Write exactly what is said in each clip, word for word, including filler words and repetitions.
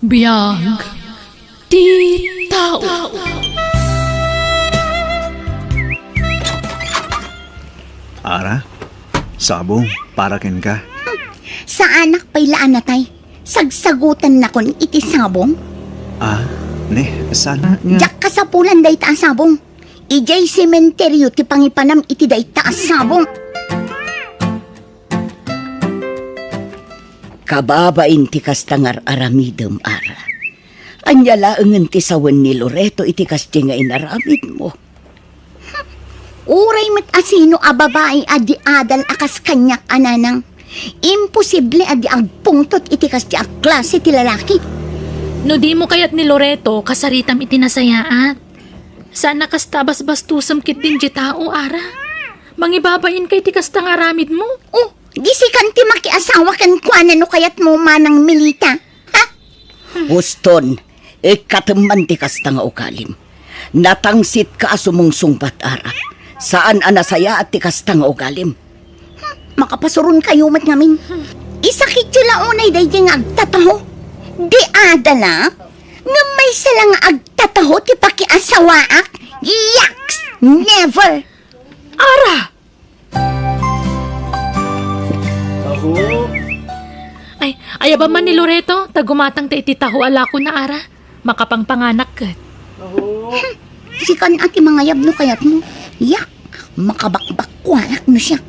Biag ti tao. Ara, sabong, para kenka. Saanak pay la a natay. Sagsagutannakon iti sabong. Ah, ne, sana nga. Diak kasapulan dayta a sabong. Idiay sementerio ti pangipanam iti dayta a sabong. Kababain ti kasta nga ar-aramidem, Ara. Ania laengen ti sawen ni Loreto iti kasdi nga inaramidmo? Uray met a sino a babai a di adal a kas kaniak a nanang, imposible a di agpungtot iti kasdi a klase ti lalaki. No dimo kayat ni Loreto, kasaritam iti nasayaat. Saan a kasta a basbastosem ketdin diay tao, Ara. Mangibabainka iti kasta nga aramidmo. Oh, di sikan ti makiasawa kenkuana no kayatmo, Manang Melita. Ha? Huston, ikkatem man ti kasta nga ugalim. Natangsitka a sumungsungbat, Ara. Saan a nasayaat ti kasta nga ugalim. Hmm, makapasuronkayo met ngamin. Isakityo la unay daydiay nga agtataho. Di adala, ngem maysa la nga agtataho ti pakiasawaak. Yaks! Never! Ara! Taho. Ay, ayaba man ni Loreto, ta gumatang ta iti taho a lakona, Ara. Makapangpanganak ket. Taho. Sikan a ti mangayab no kayatmo. Yak, makabakbakkuanak no siak.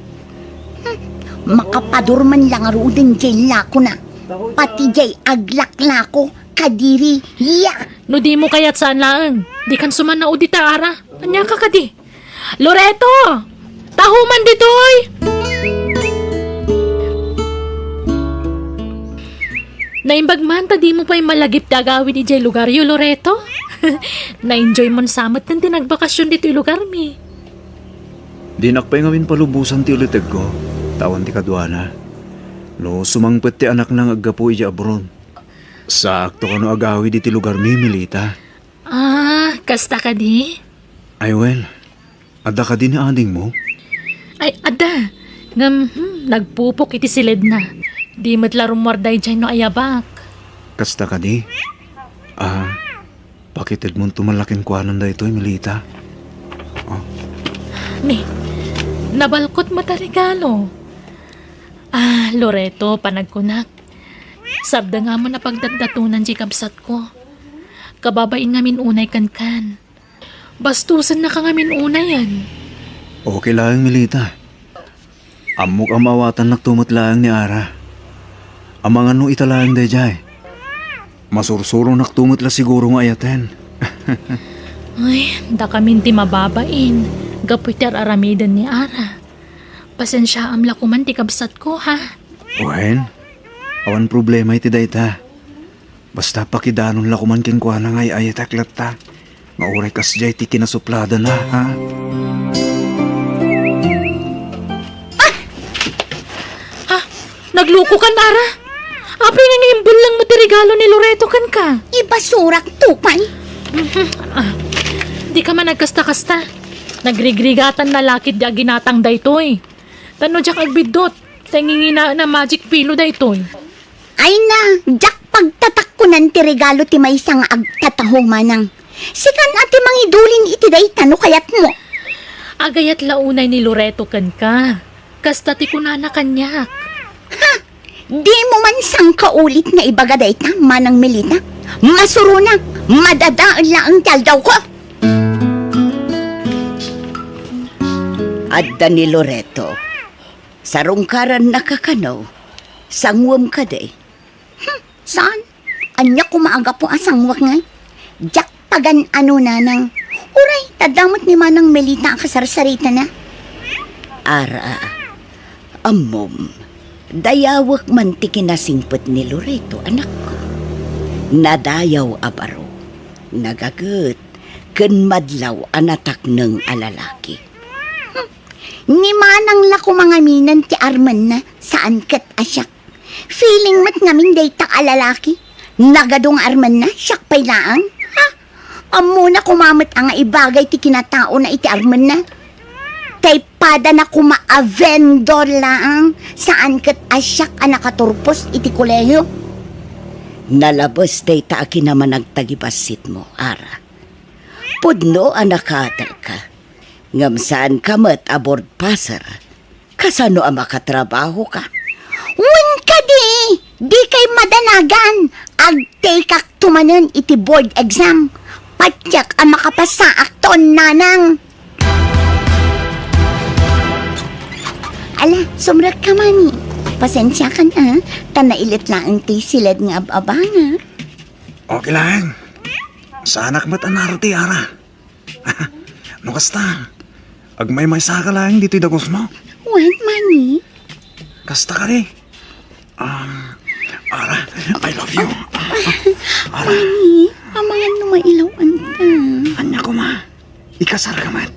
Hmm, makapadur man la ngaruden diay lakona. Pati diay aglaklako, kadiri. Yak! No dimo kayat, saan laeng. Dikan sumannao dita, Ara. Ania ka kadi? Loreto! Taho man ditoy! Naimbag man ta dimo pay malagip ti agawid idiay lugaryo, Loreto. Na-enjoy mon sa met ti nagbakasyon ditoy lugarmi. Dinak pay ngamin palubosan ti ulitegko, ta awan ti kaduana. No sumangpet ti anakna nga aggapu idiay abroad, saakto kano agawid iti lugarmi, Melita. Ah, kasta kadi? Ay, wen, adda kadi ni adingmo? Ay, adda. Ngem, hmm, nagpupok iti siledna. Di met la rummuar daydiay no ayabak. Kasta kadi? Ah, pakitedmonto man la kenkuana daytoy, Melita. Oh. Ni, nabalkot met a regalo. Ah, Loreto, panagkunak. Sabda nga amin a pagdatdatonan ti kabsatko. Kababain ngamin unay kenkan. Bastosennaka ngamin unayen. Okay laeng, Melita. Ammok a maawatannakto met laeng ni Ara. Amangan no ita laeng daydiay. Masursuronakto met la siguro nga ayaten. Ay, dakamin ti mababain gapu iti ar-aramiden ni Ara. Pasensiaam la koman ti kabsatko, ha? Wen, awan problema iti dayta. Basta pakidanon la koman kenkuana nga ay-ayatek latta nga uray kasdiay ti kinasupladana, ha? Ah! Ah, naglukokan, Ara? Apay nga imbulleng mo ti regalo ni Loreto kenka? Ibasurak to pay. Mhm. Ah, di ka man nagkasta-kasta. Nagrigrigatan na lakit di aginatang daytoy. Tano diak agbiddut, ta nginginaen a magic pillow daytoy. Ay na, diak pagtatakkunan ti regalo ti maysa nga agtataho manang. Sikan a ti mangidulin iti dayta no kayatmo. Agayat la unay ni Loreto kenka. Kasta ti kunana kaniak. Ha? Dimo man sangkaulit nga ibaga dayta, Manang Melita? Masuronak, madadael laeng ti aldawko. Adda ni Loreto. Sarungkarannaka kano? Sanguem kadi? Hmm, saan? Ania koma a gapu a sanguek ngay? Diak pagan-ano nanang. Uray, ta adda met ni Manang Melita a kasarsaritana. Ara, ammom, dayawek man ti kinasingpet ni Loreto, anakko. Nadayaw a baro, nagaget, ken madlaw a natakneng a lalaki. Hmm. Ni Manang la koma ngaminen ti armenna, saan ket a siak. Feeling met ngamin dayta a lalaki. Nagadu nga armenna, siak pay laeng. Ha? Ammona koma met a nga ibagay ti kinataona iti armenna. Tay padana koma a vendor laeng, saan ket a siak a nakaturpos iti kolehio. Nalabes dayta a kinamanag ta gibassitmo, Ara. Pudno a nakaterka, ngem saanka met a board passer. Kasano a makatrabahoka? Wen kadi, dikay madanagan. Agtekakto manen iti board exam. Patiek a makapasaakton, nanang. Ala, sumrekka, Mani. Pasensiakan, a, ta nailit laeng ti siled nga ab-abangak. Okay laeng. Saanak met a narati, Ara. No kasta, agmaymaysaka laeng ditoy dagusmo? Wen, Mani. Kasta kadi. Um, Ara, I love you. Ara. Mani, amangan no mailaw-anta. Ania koma, ikasarka met.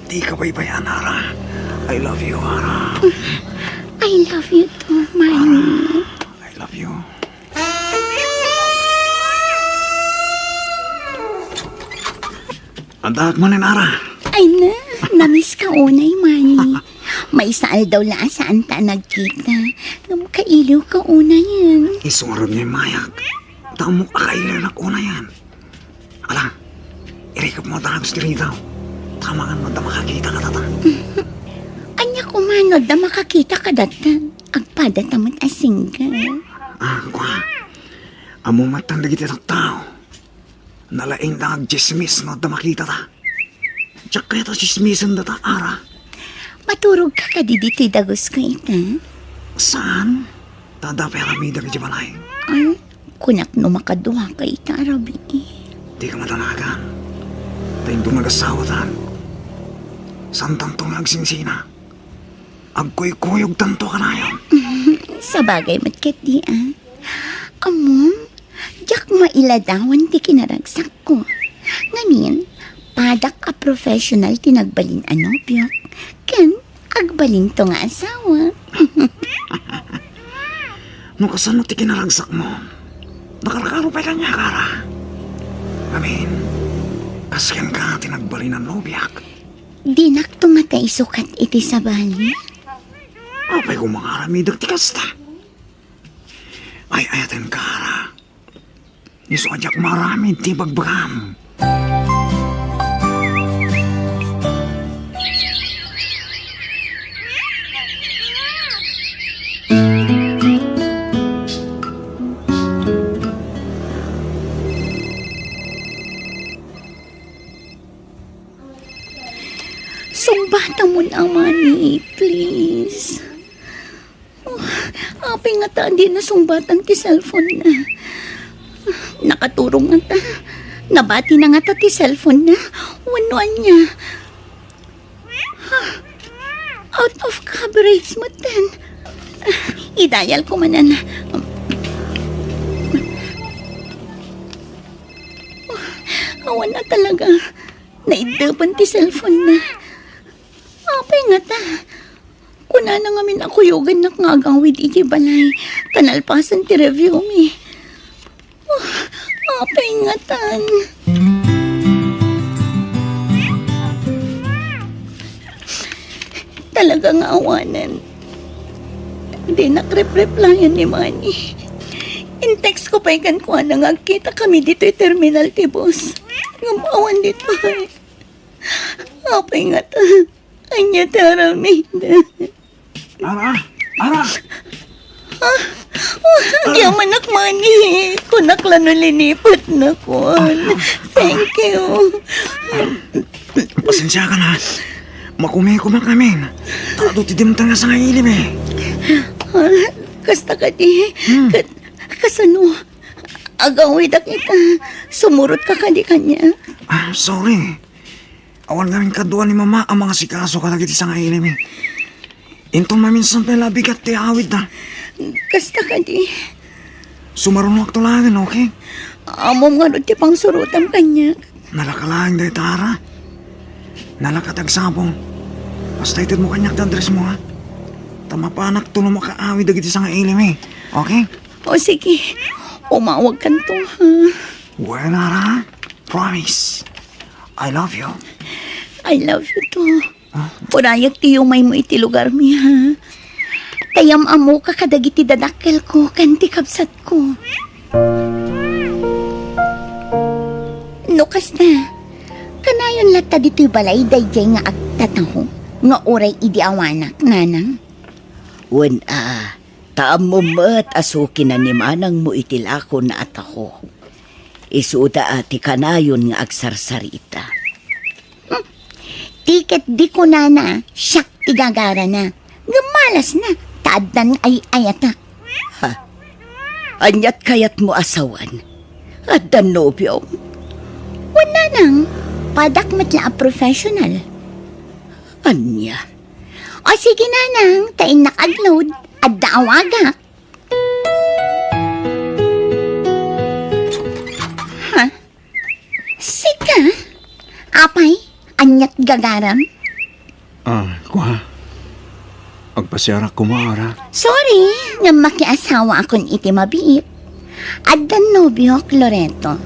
Dika baybay-an, Ara. I love you, Ara. I love you too, Mani. I love you. Addaak manen, Ara. Ay na, namiss ka unay, Mani. Maysa aldaw la a saanta a nagkita. Ngem kailiw ka unayen. Isu ngarud nga immayak. Ta ammok a kailiwnak unayen. Ala, irikepmo dagus ti ridaw. Ta amangan no adda makakita kadata. Ania koma no adda makakita kadata? Agpadata met a single. Ah, kua. Ammom met dagiti tattao. Nalaingda nga agtsismis no adda makitata. Diak kayat a tsismisendata, Ara. Maturogka kadi ditoy dagusko ita? Saan? Ta adda pay aramidek idiay balay. Ay, kunak no makaduaka ita a rabii. Dika madanagan. Ta inton agasawatan, saantanto nga agsingsina. Agkuykuyogtanto kanayon. Sabagay met ketdi, a. Ammom, diak mailadawan ti kinaragsakko. Ngamin, padak a professional ti nagbalin a nobiok, ken agbalinto nga asawa. No kasano ti kinaragsakmo, nakarkaro pay kaniak, Ara. Ngamin, kas kenka ti nagbalin a nobiak. Dinakto ngata isukat iti sabali? Apay koma nga aramidek ti kasta? Ay-ayatenka, Ara. Isu a diak maaramid ti ibagbagam. Sungbatamon, Mani, please. Oh, apay ngata a dina sungbatan ti cellphone-na? Nakaturong ngata. Nabatina ngata ti cellphone-na. Wenno ania? Ha? Out of coverage metten. I-dial ko manen. Oh, awan a talaga. Naiddepen ti cellphone-na. Apay ngata? Kunana ngamin a kuyogannak nga agawid iti balay, ta nalpasen ti review mi. Oh, apay ngatan? Talaga nga awanen. Dinak rep-replyan ni Mani. In-text ko pay kenkuana nga agkita kami ditoy terminal ti bus. Ngem awan ditoy. Apay ngata? Ania ti aramid? Ara! Ara! Ah, ah, agyamanak, Mani. Kunak la no linipatnakon. Thank you. Pasensiakan, a. Makumikumak amin. Ta adu ti dimteng a sangailim, e. Ah, kasta kadi? Hmm. Ka-, kasano? Agawidak ita. Sumurotka kadi kaniak? Ah, sorry. Awan ngamin kadua ni Mama a mangasikaso kadagiti sangailim, e. Inton maminsan pay la bigat ti awidda. Kasta kadi? Sumarunokto laengen, okay? Ammom ngarud ti pangsurotam kaniak. Nalaka laeng dayta, Ara. Nalaka ti agsapul. Basta itedmo kaniak ti addressmo, a. Ta mapanakto no makaawid dagiti sangailim, e. Okay? O sige, umawagkanto, a. Wen, Ara. Promise. I love you. I love you too. Ah? Urayak ti yumaymo iti lugarmi, a. Ta yam-ammoka kadagiti dadakkelko ken ti kabsatko. No kasta, kanayon latta ditoy balay daydiay nga agtataho nga uray idi awanak, nanang? Wen a, ta ammom met a sukinan ni manangmo iti lakona a taho. Isuda a ti kanayon nga agsarsarita. Hmm. Ti ket di kunana, siak ti gagarana. Ngem malasna, ta addan ay-ayatak. Ha? Aniat kayatmo a sawen? Addan nobiom? Wen, nanang, padak met la a professional. Ania? O sige, nanang, ta innak agload, adda awagak. Ha? Sika? Apay, aniat gagaram? Ah, kua. Agpasiarak koma, Ara. Sorry, nga makiasawaakon iti mabiit. Addan nobiok, Loreto.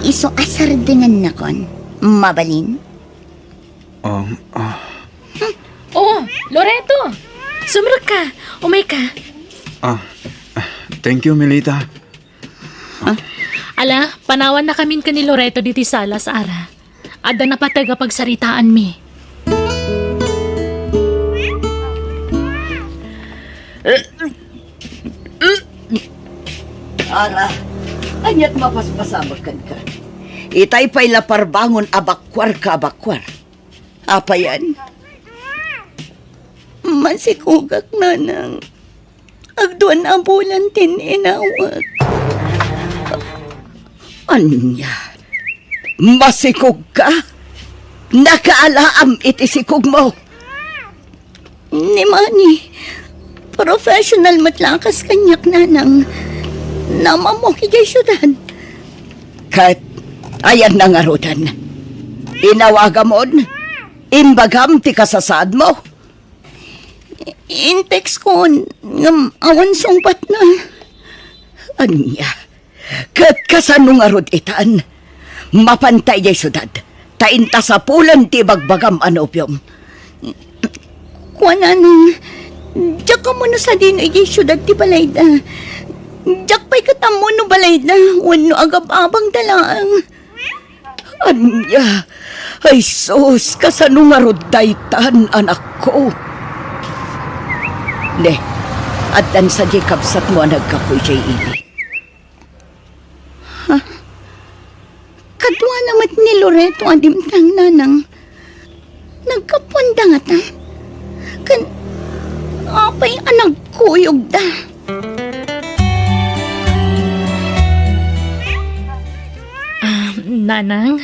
Isu a sardengannakon. Mabalin? Um, ah. Oh, Loreto! Sumrekka! Umayka! Ah, ah, thank you, Melita. Ala, panawannakamin ken ni Loreto ditoy sala, Ara. Adda napateg a pagsaritaanmi. Ara, aniat mapaspasamak kenka? Itay pay la parbangon a bakuarka a bakuar. Apayan? Masikugak, nanang. Agduan a bulan ti inawak. Ania? Masikugka? Nakaalaam iti sikugmo? Ni Manny, professional met la a kas kaniak, nanang. Namammok idiay siudad. Ket, ayanna ngaruden? Inawagamon? Imbagam ti kasasaadmo? Intextkon, ngem awan sungbatna. Ania? Ket kasano ngarud itan? Mapanta idiay siudad, ta inta sapulen ti ibagbagam a nobiom. Kua, nanang, diak ammo no sadino idiay siudad ti balayda. Diak pay ket ammo no balayda wenno agab-abangda laeng. Ania? Ay sus, kasano ngarud daytan, anakko? Ne, addan sadiay kabsatmo a naggapu idiay ili. Ha? Kaduana met ni Loreto a dimtang, nanang. Naggapuanda ngata? Ken apay a nagkuyogda? Ah, nanang,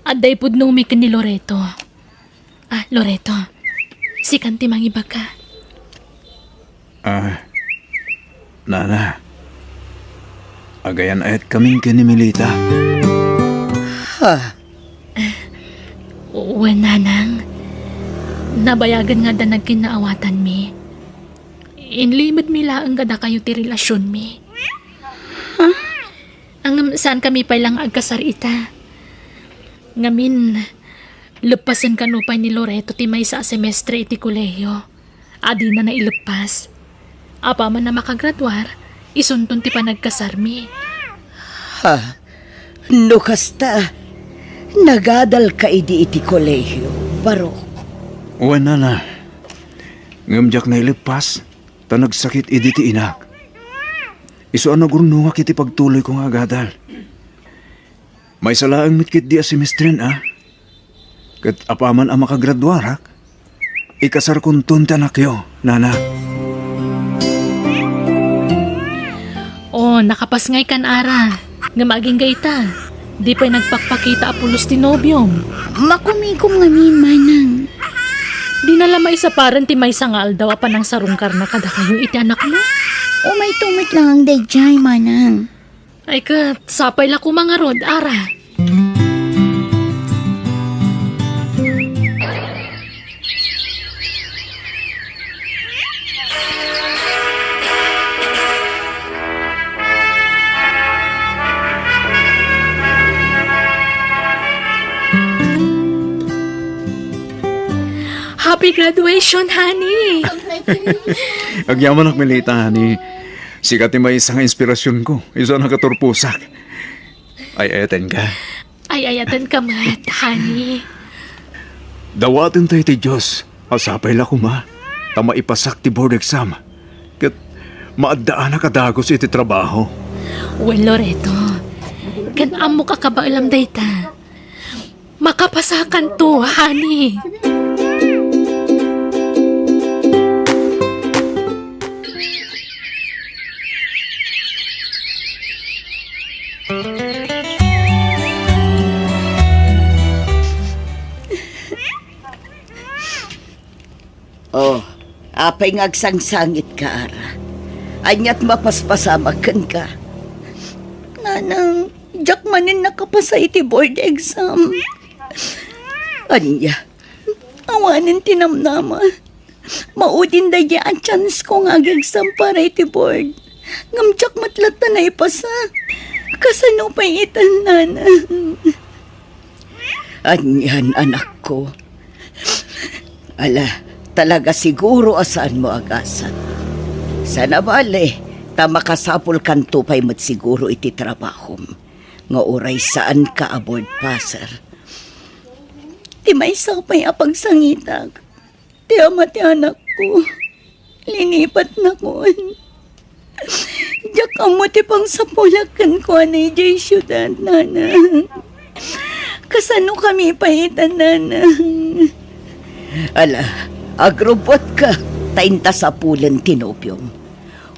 adda ipudnomi ken ni Loreto. Ah, Loreto, sikan ti mangibaga. Ah, nana, agayan-ayatkamin ken ni Melita. Ha? Wen, nanang. Nabayagen nga adda nagkinnaawatanmi. Inlimedmi laeng kadakayo ti relasionmi. Ha? Ngem saankami pay la nga agkasar ita. Ngamin, leppasen kano pay ni Loreto ti maysa a semestre iti kolehiyo a dina naileppas. Apaman a makagraduar, isunton ti panagkasarmi. Ha? No kasta, nagadalka idi iti kolehiyo, Barok? Wen, nana. Ngem diak naileppas, ta nagsakit idi ti inak. Isu a nagurnongak iti pagtuloyko nga agadal. Maysa laeng met ketdi a semestren a. Ket apaman a makagraduarak, ikasarkonton ti anakyo, nana. Oh, nakapasngaykan, Ara. Ngem agingga ita, di pay nagpakpakita a pulos ti nobiom. Makumikom ngamin, manang. Dina la maisaparen ti maysa nga aldaw a panangsarungkarna kadakayo iti anakmo? Umayto met laeng daydiay, manang. Ay ket, sapay la koma ngarud, Ara. Happy graduation, honey! Agyamanak, Melita, honey. Sika ti maysa nga inspirasionko, isu a nakaturposak. Ay-ayatenka. Ay-ayatenka met, honey. Dawaten tayo ti Dios a sapay la koma ta maipasak ti board exam ket maaddaanak a dagus iti trabaho. Wen, Loreto, ken ammok a kabaelam dayta. Makapasakanto, honey. Oh, apay nga agsangsangitka, Ara? Ania ti mapaspasamak kenka? Nanang, diak manen nakapasa iti board exam. Ania? Awanen ti namnama. Maudin daydi a chance ko nga ag-exam para iti board. Ngem diak met latta naipasa. Kasano pay itan, Nanang? Anian, anakko? Ala, talaga siguro a saanmo a gasat. Sana bale, ta makasapulkanto pay met siguro iti trabahom, nga uray saanka a board passer. Ti maysa pay a pagsangitak, ti ama ti anakko, linipatnakon. Diak ammo ti pangsapulak kenkuana idiay siudad, Nanang. Kasanokami pay itan, Nanang? Ala, agrubbuatka, ta inta sapulen ti nobiom.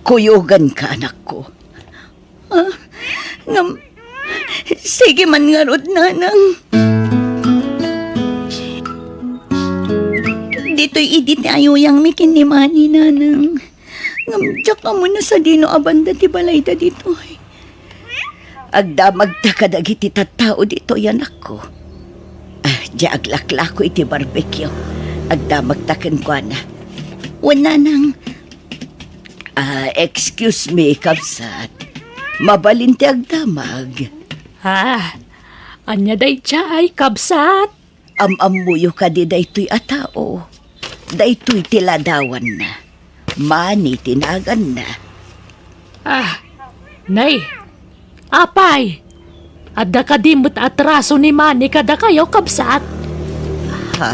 Kuyoganka, anakko. Ah, ngem, sige man ngarud, Nanang. Ditoy idi ti ayuyangmi ken ni Manny, Nanang. Ngem diak ammo no sadino a banda ti balayda ditoy. Agdamagta kadagiti tattao ditoy, anakko. Ah, diay aglaklako iti barbecue. Agdamagta kenkuana. Wen, Nanang. Ah, excuse me, kabsat. Mabalin ti agdamag. Ah, ania daydiay, kabsat? Am-ammoyo kadi daytoy a tao? Daytoy ti ladawanna. Manny ti naganna. Ah, nay, apay, adda kadi met atraso ni Manny kadakayo, kabsat? Ha,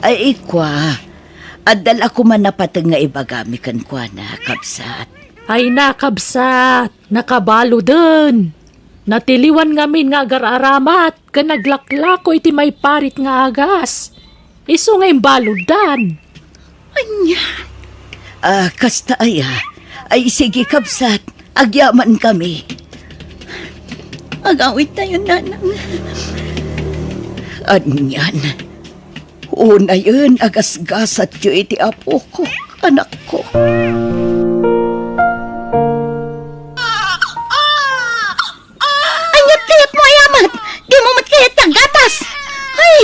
ay, ikua, adda la koma napateg nga ibagami kenkuana, kabsat. Ay na, kabsat, nakabaluden. Natiliwan ngamin nga agar-aramat ken naglaklako iti maiparit nga agas. Isu nga imbaluddan. Ania? Ah, kasta aya? Ay, sige, kabsat. Agyamankami. Agawidtayon, Nanang. Anian? Unayen a gasgasatyo iti apok, anakko. Ania ti kayatmo a yamat? Dimo met kayat ti aggatas? Ay,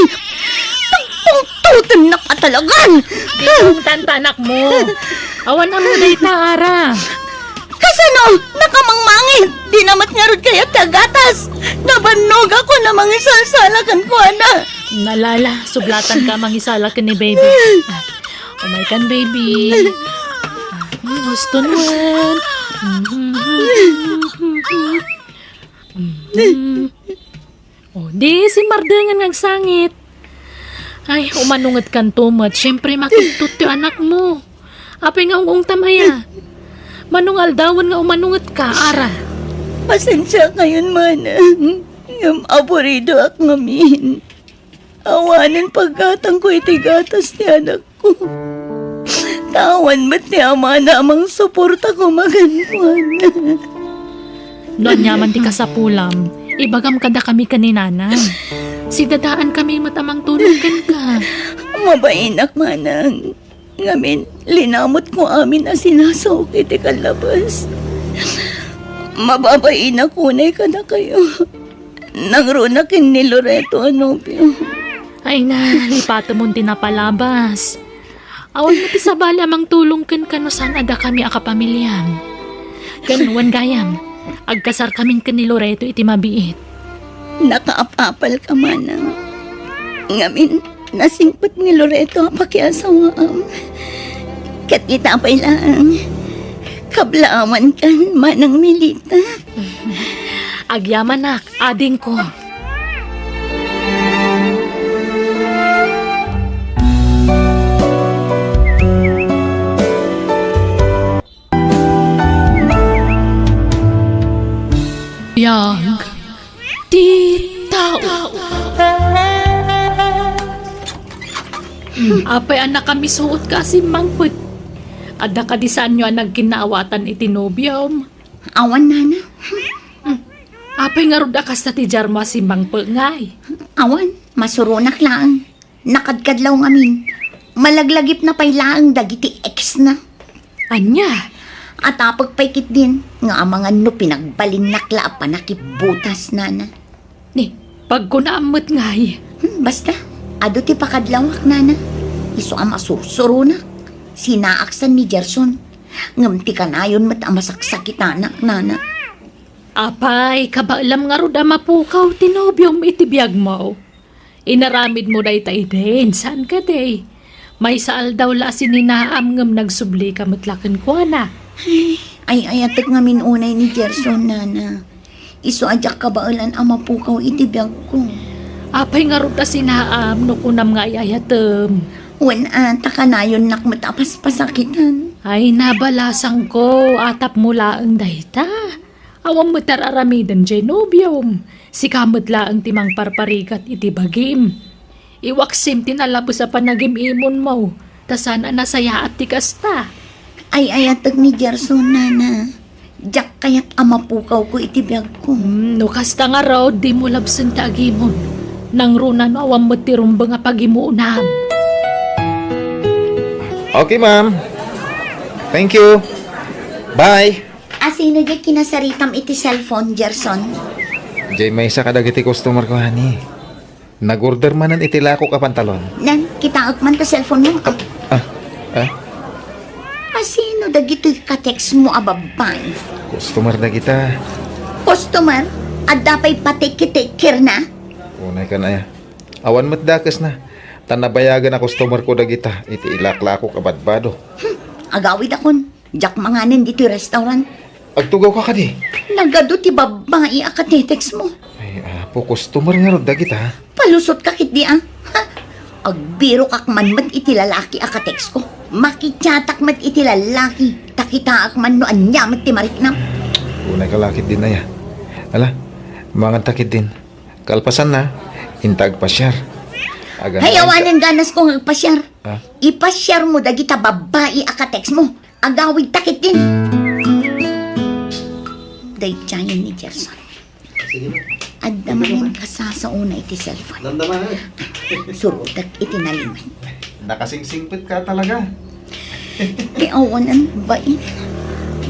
pagpungtotennak a talagan! Di mo tantanakmo. Awan ammo dayta, Ara. Kasano? Nakamangmangit! Dina met ngarud kayat ti aggatas! Nabannogakon a mangisalsala kenkuana! Nalala, sublatanka a mangisala ken ni baby. Ah, umaykan, baby. Ah, hmm, huston wen. Mhm. Mhm. Oh, di simmardengen nga agsangit. Ay, umanungedkanto met. Siyempre, makigtot ti anakmo. Apay nga ung-ungtam aya? Mano nga aldawen nga umanungetka, Ara? Pasensiakayon, Manang. Ngem aburidoak ngamin. Awanen paggatangko iti gatas ti anakko. Ta awan met ti amana a mangsuporta koma kenkuana. No aniaman ti kasapulam, ibagam kadakami ken ni Nanang. Sidadaankami met a mangtulong kenka. Mabainak, Manang. Ngamin, linamutko amin a sinasaok iti kallabas. Mababainak unay kadakayo. Nangruna ken ni Loreto a nobio. Ay na, lipatemon ti napalabas. Awan met ti sabali a mangtulong kenka no saan a dakami a kapamiliam. Ken wen gayam, agkasarkamin ken ni Loreto iti mabiit. Nakaap-apalka, Manang. Ngamin, nasingpet ni Loreto a pakiasawaam. Ket ita pay laeng, Kablaawankan, Manang Melita. Agyamanak, adingko. Biag ti tao. Apay a nakamisuot ka a simmangpet? Adda kadi saanyo a nagkinnaawatan iti nobiom? Awan, nana. Hmm. Apay ngarud a kasta ti diarmo a simmangpet ngay? Awan, masuronak laeng. Nakadkadlaw ngamin, malaglagipna pay laeng dagiti ex na. Ania? Atapek pay ketdin nga amangan no pinagbalinnak la a panakibbutas, nana. Ni, pagkunaam met ngay. Hmm, basta, adu ti pakadlawak, nana. Isu a masursuronak. Sinaaksan ni Gerson. Ngem ti kanayon met a masaksakitanak, nana. Apay, kabaelam ngarud a mapukaw ti nobiom iti biagmo? Inaramidmo dayta idin, saan kadi? Maysa aldaw la a sininaam ngem nagsublika met la kenkuana. Ay, ay-ayatek ngamin unay ni Gerson, nana. Isu a diak kabaelan a mapukaw iti biagko. Apay ngarud a sinaam no kunam nga ay-ayatem? Wen a, ta kanayonnak met a paspasakitan. Ay, nabalasangko, atapmo laeng dayta. Awan met ar-aramiden diay nobiom. Sika met laeng ti mangparparigat iti bagim. Iwaksim ti nalabes a panagim-imonmo, ta saan a nasayaat ti kasta. Ay-ayatek ni Gerson, nana. Diak kayat a mapukawko iti biagko. Hmm, no kasta ngarud, dimo labsen ti agimon. Nangruna no awan met ti rumbeng a pagimonam. Okay, ma'am. Thank you. Bye. Asino diay kinasaritam iti cellphone, Gerson? Diay maysa kadagiti customer ko, honey. Nag-order manen iti lakok a pantalon. Nan, kitaek man ta cellphone mo. Ah, ah? Asino dagitoy ka-text mo a babbai? Customer dagita. Customer? Adda pay patikki-tikki na? Unay kan aya. Awan met dakes na. Ta nabayagen a customer ko dagita iti ilaklakok a badbado. Hmm, agawidakon. Diak manganen ditoy restaurant. Agtugaw ka kadi? Nagadu ti babbai a katetext mo. Ay, apo, customer ngarud dagita. Palusot ka ketdi, a? Ha? Agbirokak man met iti lalaki a katext ko. Makichatak met iti lalaki. Ta kitaak man no ania met ti mariknam. Unay ka lakit din aya. Ala, mangan ta ketdin. Kalpasan na, inta agpasiar. Agan. Hay, awanen ganas ko nga agpasiar. Ha? Ipasiar mo dagita babbai a katext mo. Agawid ta ketdin. Daydiayen ni Gerson. Sige na. Adda manen kasasaona iti cellphone. Damdama na. Surotek iti nalimed. Nakasingsingpet ka talaga. Ti awanan bain.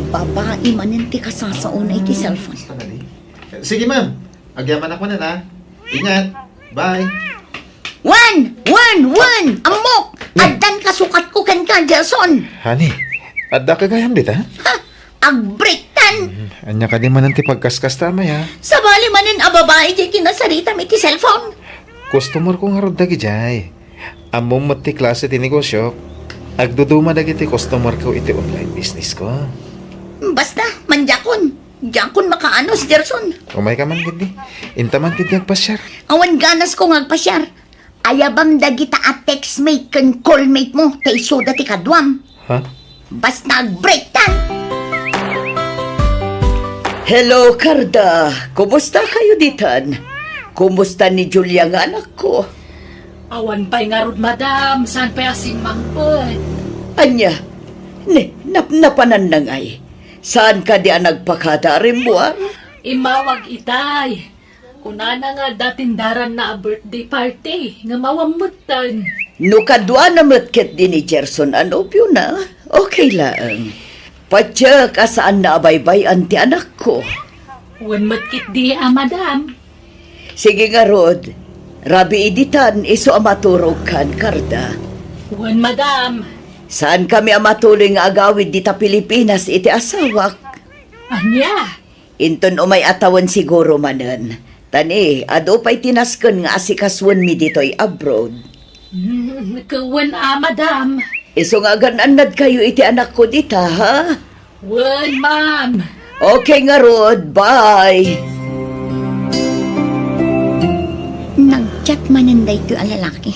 Babai manen ti kasasaona iti cellphone. Basta na di. Sige, ma'am. Agyamanak manen, ha? Ingat. Bye. Wen! Wen! Wen! Ammok! Addan kasukatko kenka, Gerson! Honey, adda ka gayam dita? Ha? Agbreaktan! Hmm, ania kadi manen ti pagkaskasta, Amay, ha? Sabali manen a babai diay kinasaritam iti cellphone. Customer ko ngarud dagidiay. Ammom met ti klase ti negosyo. Agduduma dagiti customer ko iti online business ko. Basta, mandiakon. Diakon makaanus, Gerson. Umay ka man, ketdi. Inta man, ketdi, agpasiar. Awan ganas ko nga agpasiar. Ayabam dagita a textmate ken callmate mo, ta isuda ti kaduam. Ha? Basta agbreaktan! Hello, Carda. Kumusta kayo ditan? Kumusta ni Julia nga anakko? Awan pay ngarud, madam. Saan pay a simmangpet? Ania? Ne, nap-, napanan na ngay? Saan kadi a nagpakada a rimmuar? Immawag itay. Kunana nga adda tindaranna a birthday party, ngem awan metten. No kaduana met ketdi ni Gerson a nobiona, okay laeng. Patiek a saanna a baybay-an ti anakko. Wen met ketdi a madam. Sige ngarud, rabii ditan isu a maturogkan, Carda. Wen, madam. Saankami a matuloy nga agawid dita Pilipinas iti asawak. Ania? Inton umay a tawen siguro manen. Ta ni, adu pay ti nasken nga asikasoenmi ditoy abroad. Hmm, wen a, madam. Isu nga agan-annadkayo iti anakko dita, ha? Wen, ma'am. Okay ngarud, bye. Nag-chat manen daytoy a lalaki.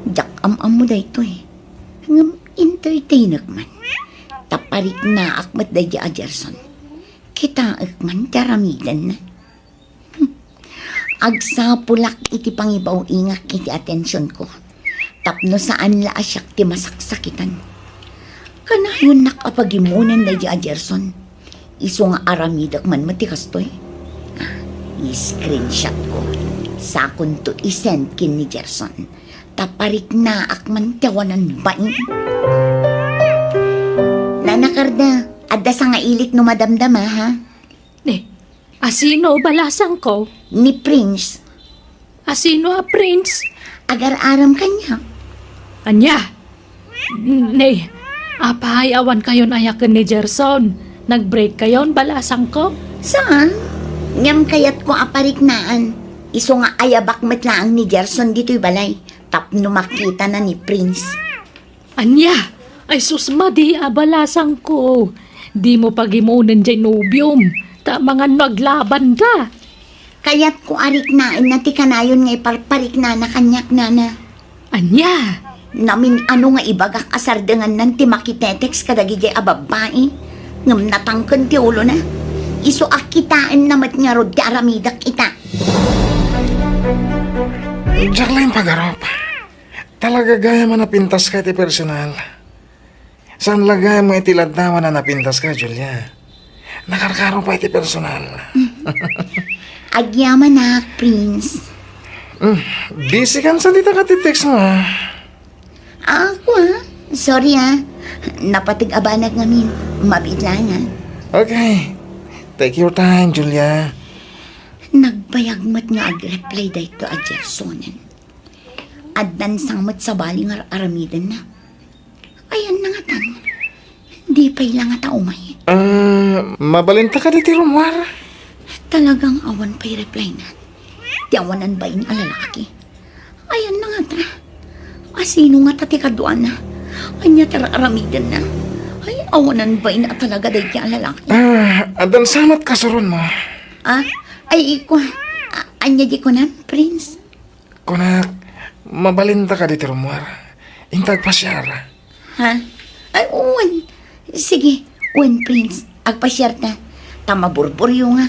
Diak am-ammo daytoy. Ngem entertainek man. Ta pariknaak met daydi a Gerson. Kitaek man ti aramidenna. Agsapulak iti pangibaw-ingak iti atensionko tapno saan la a siak ti masaksakitan. Kanayonnak a pagimonen daydi a Gerson. Isu nga aramidek man met ti kastoy. Ah, i-screenshotko. Sakonto i-send ken ni Gerson. Ta pariknaak man ti awanan bain. Nana Carda, adda sangailik no madamdama, ha? Eh, asino balasangko? Ni Prince. Asino a Prince? Agar-aram kaniak. Ania? Ne, apay awan kayon aya ken ni Gerson? Nag-break kayon, balasangko? Saan? Ngem kayatko a pariknaan. Isu nga ayabak met laeng ni Gerson ditoy balay tapno makitana ni Prince. Ania? Ay sus, madi a balasangko. Dimo pagimonen jay nobiom, ta amangan no aglabanda. Kayatko a riknaenna ti kanayon nga iparpariknana kaniak, nana. Ania? Namin-ano nga ibagak a sardengannan ti makitetext kadagijay a babbai, ngem natangken ti ulona. Isu a kitaenna met ngarud ti aramidek ita. Diak laeng pagarup. Talaga gayam a napintaska iti personal. Saan la gayam nga iti laddawan a napintaska, Julia. Nakarkaro pay iti personal. Agyamanak, Prince. Hmm, busy kan sa dita ka ti text mo, ah. Ah, ako, ah. Sorry, ah. Napateg a banag ngamin. Mabiit lang, ah. Okay. Take your time, Julia. Nagbayag met nga ag-reply dayto a Gersonen. Addan sa met sabali nga ar-aramidenna. Ayanna ngatan. Di pay la ngata umay. Ah, mabalinta kadi ti rummuar? Talagang awan pay reply na. Ti awanan bain a lalaki. Ayanna ngata. Asino ngata ti kaduana? Ania ti ar-aramidenna? Ay, awanan bain a talaga daydi a lalaki. Ah, addan sa met kasuron mo. Ah, ay, iko. A-, ania di kunam, Prince? Kunak, mabalinta kadi ti rummuar? Inta agpasiar. Ha? Ay, wen. Sige, wen, Prince. Agpasiarta. Ta maburburyo nga.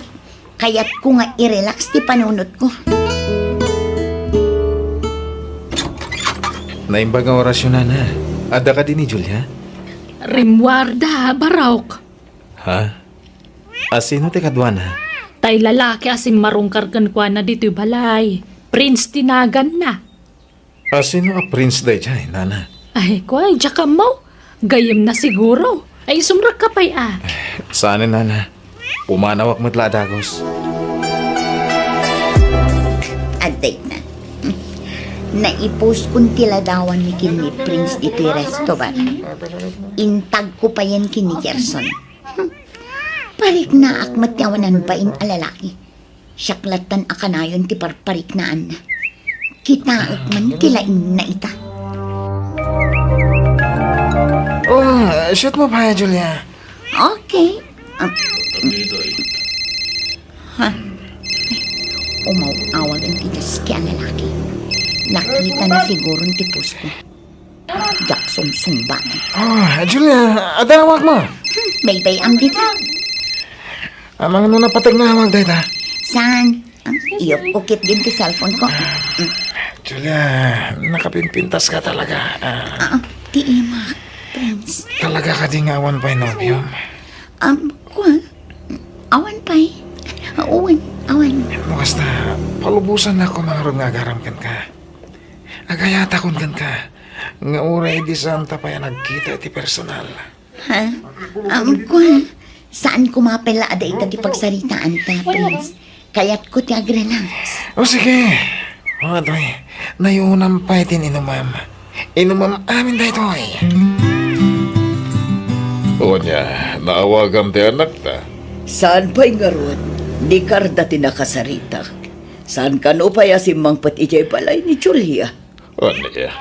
Kayatko nga i-relax ti panunotko. Naimbag nga orasyon, nana. Adda kadi ni Julia? Rimmuarda, Barok. Ha? Asino ti kaduana? Tay lalaki a simmarungkar kenkuana ditoy balay. Prince ti naganna. Asino a Prince daydiay, nana? Ay, kuay, diak ammo. Gayyemna siguro. Ay, sumrekka pay a. Saan, nana. Pumanawak met la a dagus. Adda itna. Naiposkon ti ladawanmi ken ni Prince ditoy resto bar. Intagko payen ken ni Gerson. Hmm. Pariknaak met ti awanan bain a lalaki. Siak lattan a kanayon ti parpariknaanna. Kitaek man ti laingna ita. Oh, shoot mo pa, Julia. Okay. Ah, ha? Umaw-awag ti daski a lalaki. Nakita na siguro ti post ko. Diak sumsumbanan. Ah, Julia, adawag mo. Hmm, baybay-am dita. Amangan no napateg nga awag dayta. Saan? Ah, iyupko ketdin ti cellphone ko. Hmm. Julia, nakapimpintaska talaga. Ah. Ah, ti imak, Prince. Talaga kadi nga awan pay nobiom? Um, kua? Awan pay. Awan, awan. No kasta, palubosannak koma ngarud nga agaram kenka. Agayatakon kenka. Nga uray idi saanta pay a nagkita iti personal. Ha? Um, kua, saan koma pay la a dayta ti pagsaritaanta, Prince? Kayatko ti agrelax. O sige. O, atoy, nayunam pay ti inumam. Inumam amin daytoy. Unya, naawagam ti anakta? Saan pay ngarud, ni Carda ti nakasaritak. Saan kano pay a simmangpet idiay balay ni Julia? Ania?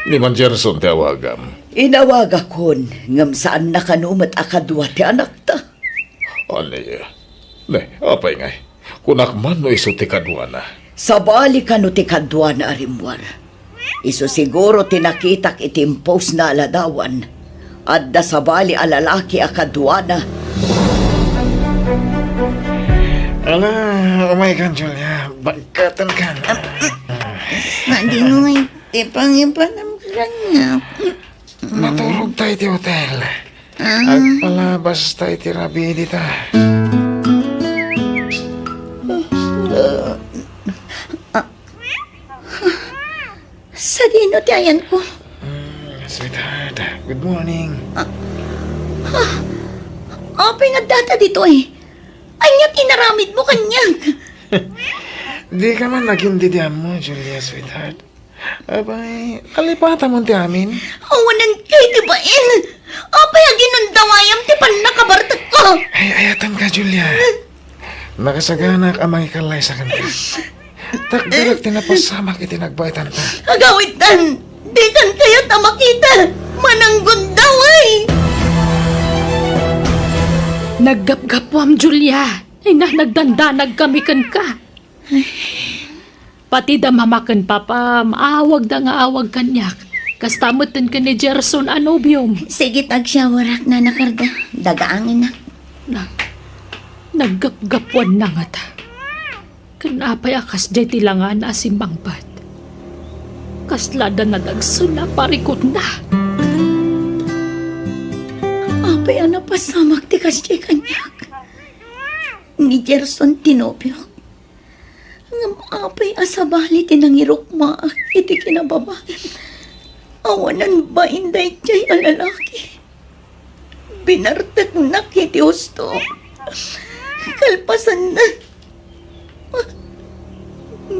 Ni Mang Gerson ti awagam. Inawagakon, ngem saanna kano met a kadua ti anakta. Ania? Ne, apay ngay? Kunak man no isu ti kaduana. Sabali kano ti kaduana a rimmuar. Isu siguro ti nakitak iti imposna a ladawan. Adda sabali a lalaki a kaduana. Ala, umay kan, Julia. Bagkaten kan. Sadino ngay ti pangipanam kaniak? Maturog tayo iti hotel. Ah. Agpalabas tayo iti rabii dita. Sadino ti ayanko? Mm, sweetheart, good morning. Apay nga data ditoy? Ania ti inaramidmo kaniak? Di ka man nagindi ti ammo, Julia, sweetheart. Abay, nalipatam ti amin. Awanen kay ti bain. Apay a ginundawayam ti pannakabartekko? Ay, ayaten ka, Julia. Nakasaganak a mangikalaysa kenka. Takderak ti napasamak iti nagbaetanta. Agawidtan, dikan kayat a makita. Mananggundaway. Naggapgapuam, Julia. Ay na, nagdandanag kami kenka. Pati da mama ken papam, awagda nga awag kaniak. Kasta metten ken ni Gerson a nobiom. Sige, agsyawarak, Nana Carda. Dagaangenak. Na, naggapgapuanna ngata. Ken apay a kasdiay ti langana a simmangpet? Kasla da nadagsen a parikutna. Apay a napasamak ti kasdiay kaniak? Ni Gerson ti nobiok. Ngem apay a sabali ti nangirukmaak iti kinababain? Awanen bain daydiay a lalaki. Binarteknak iti husto. Kalpasanna,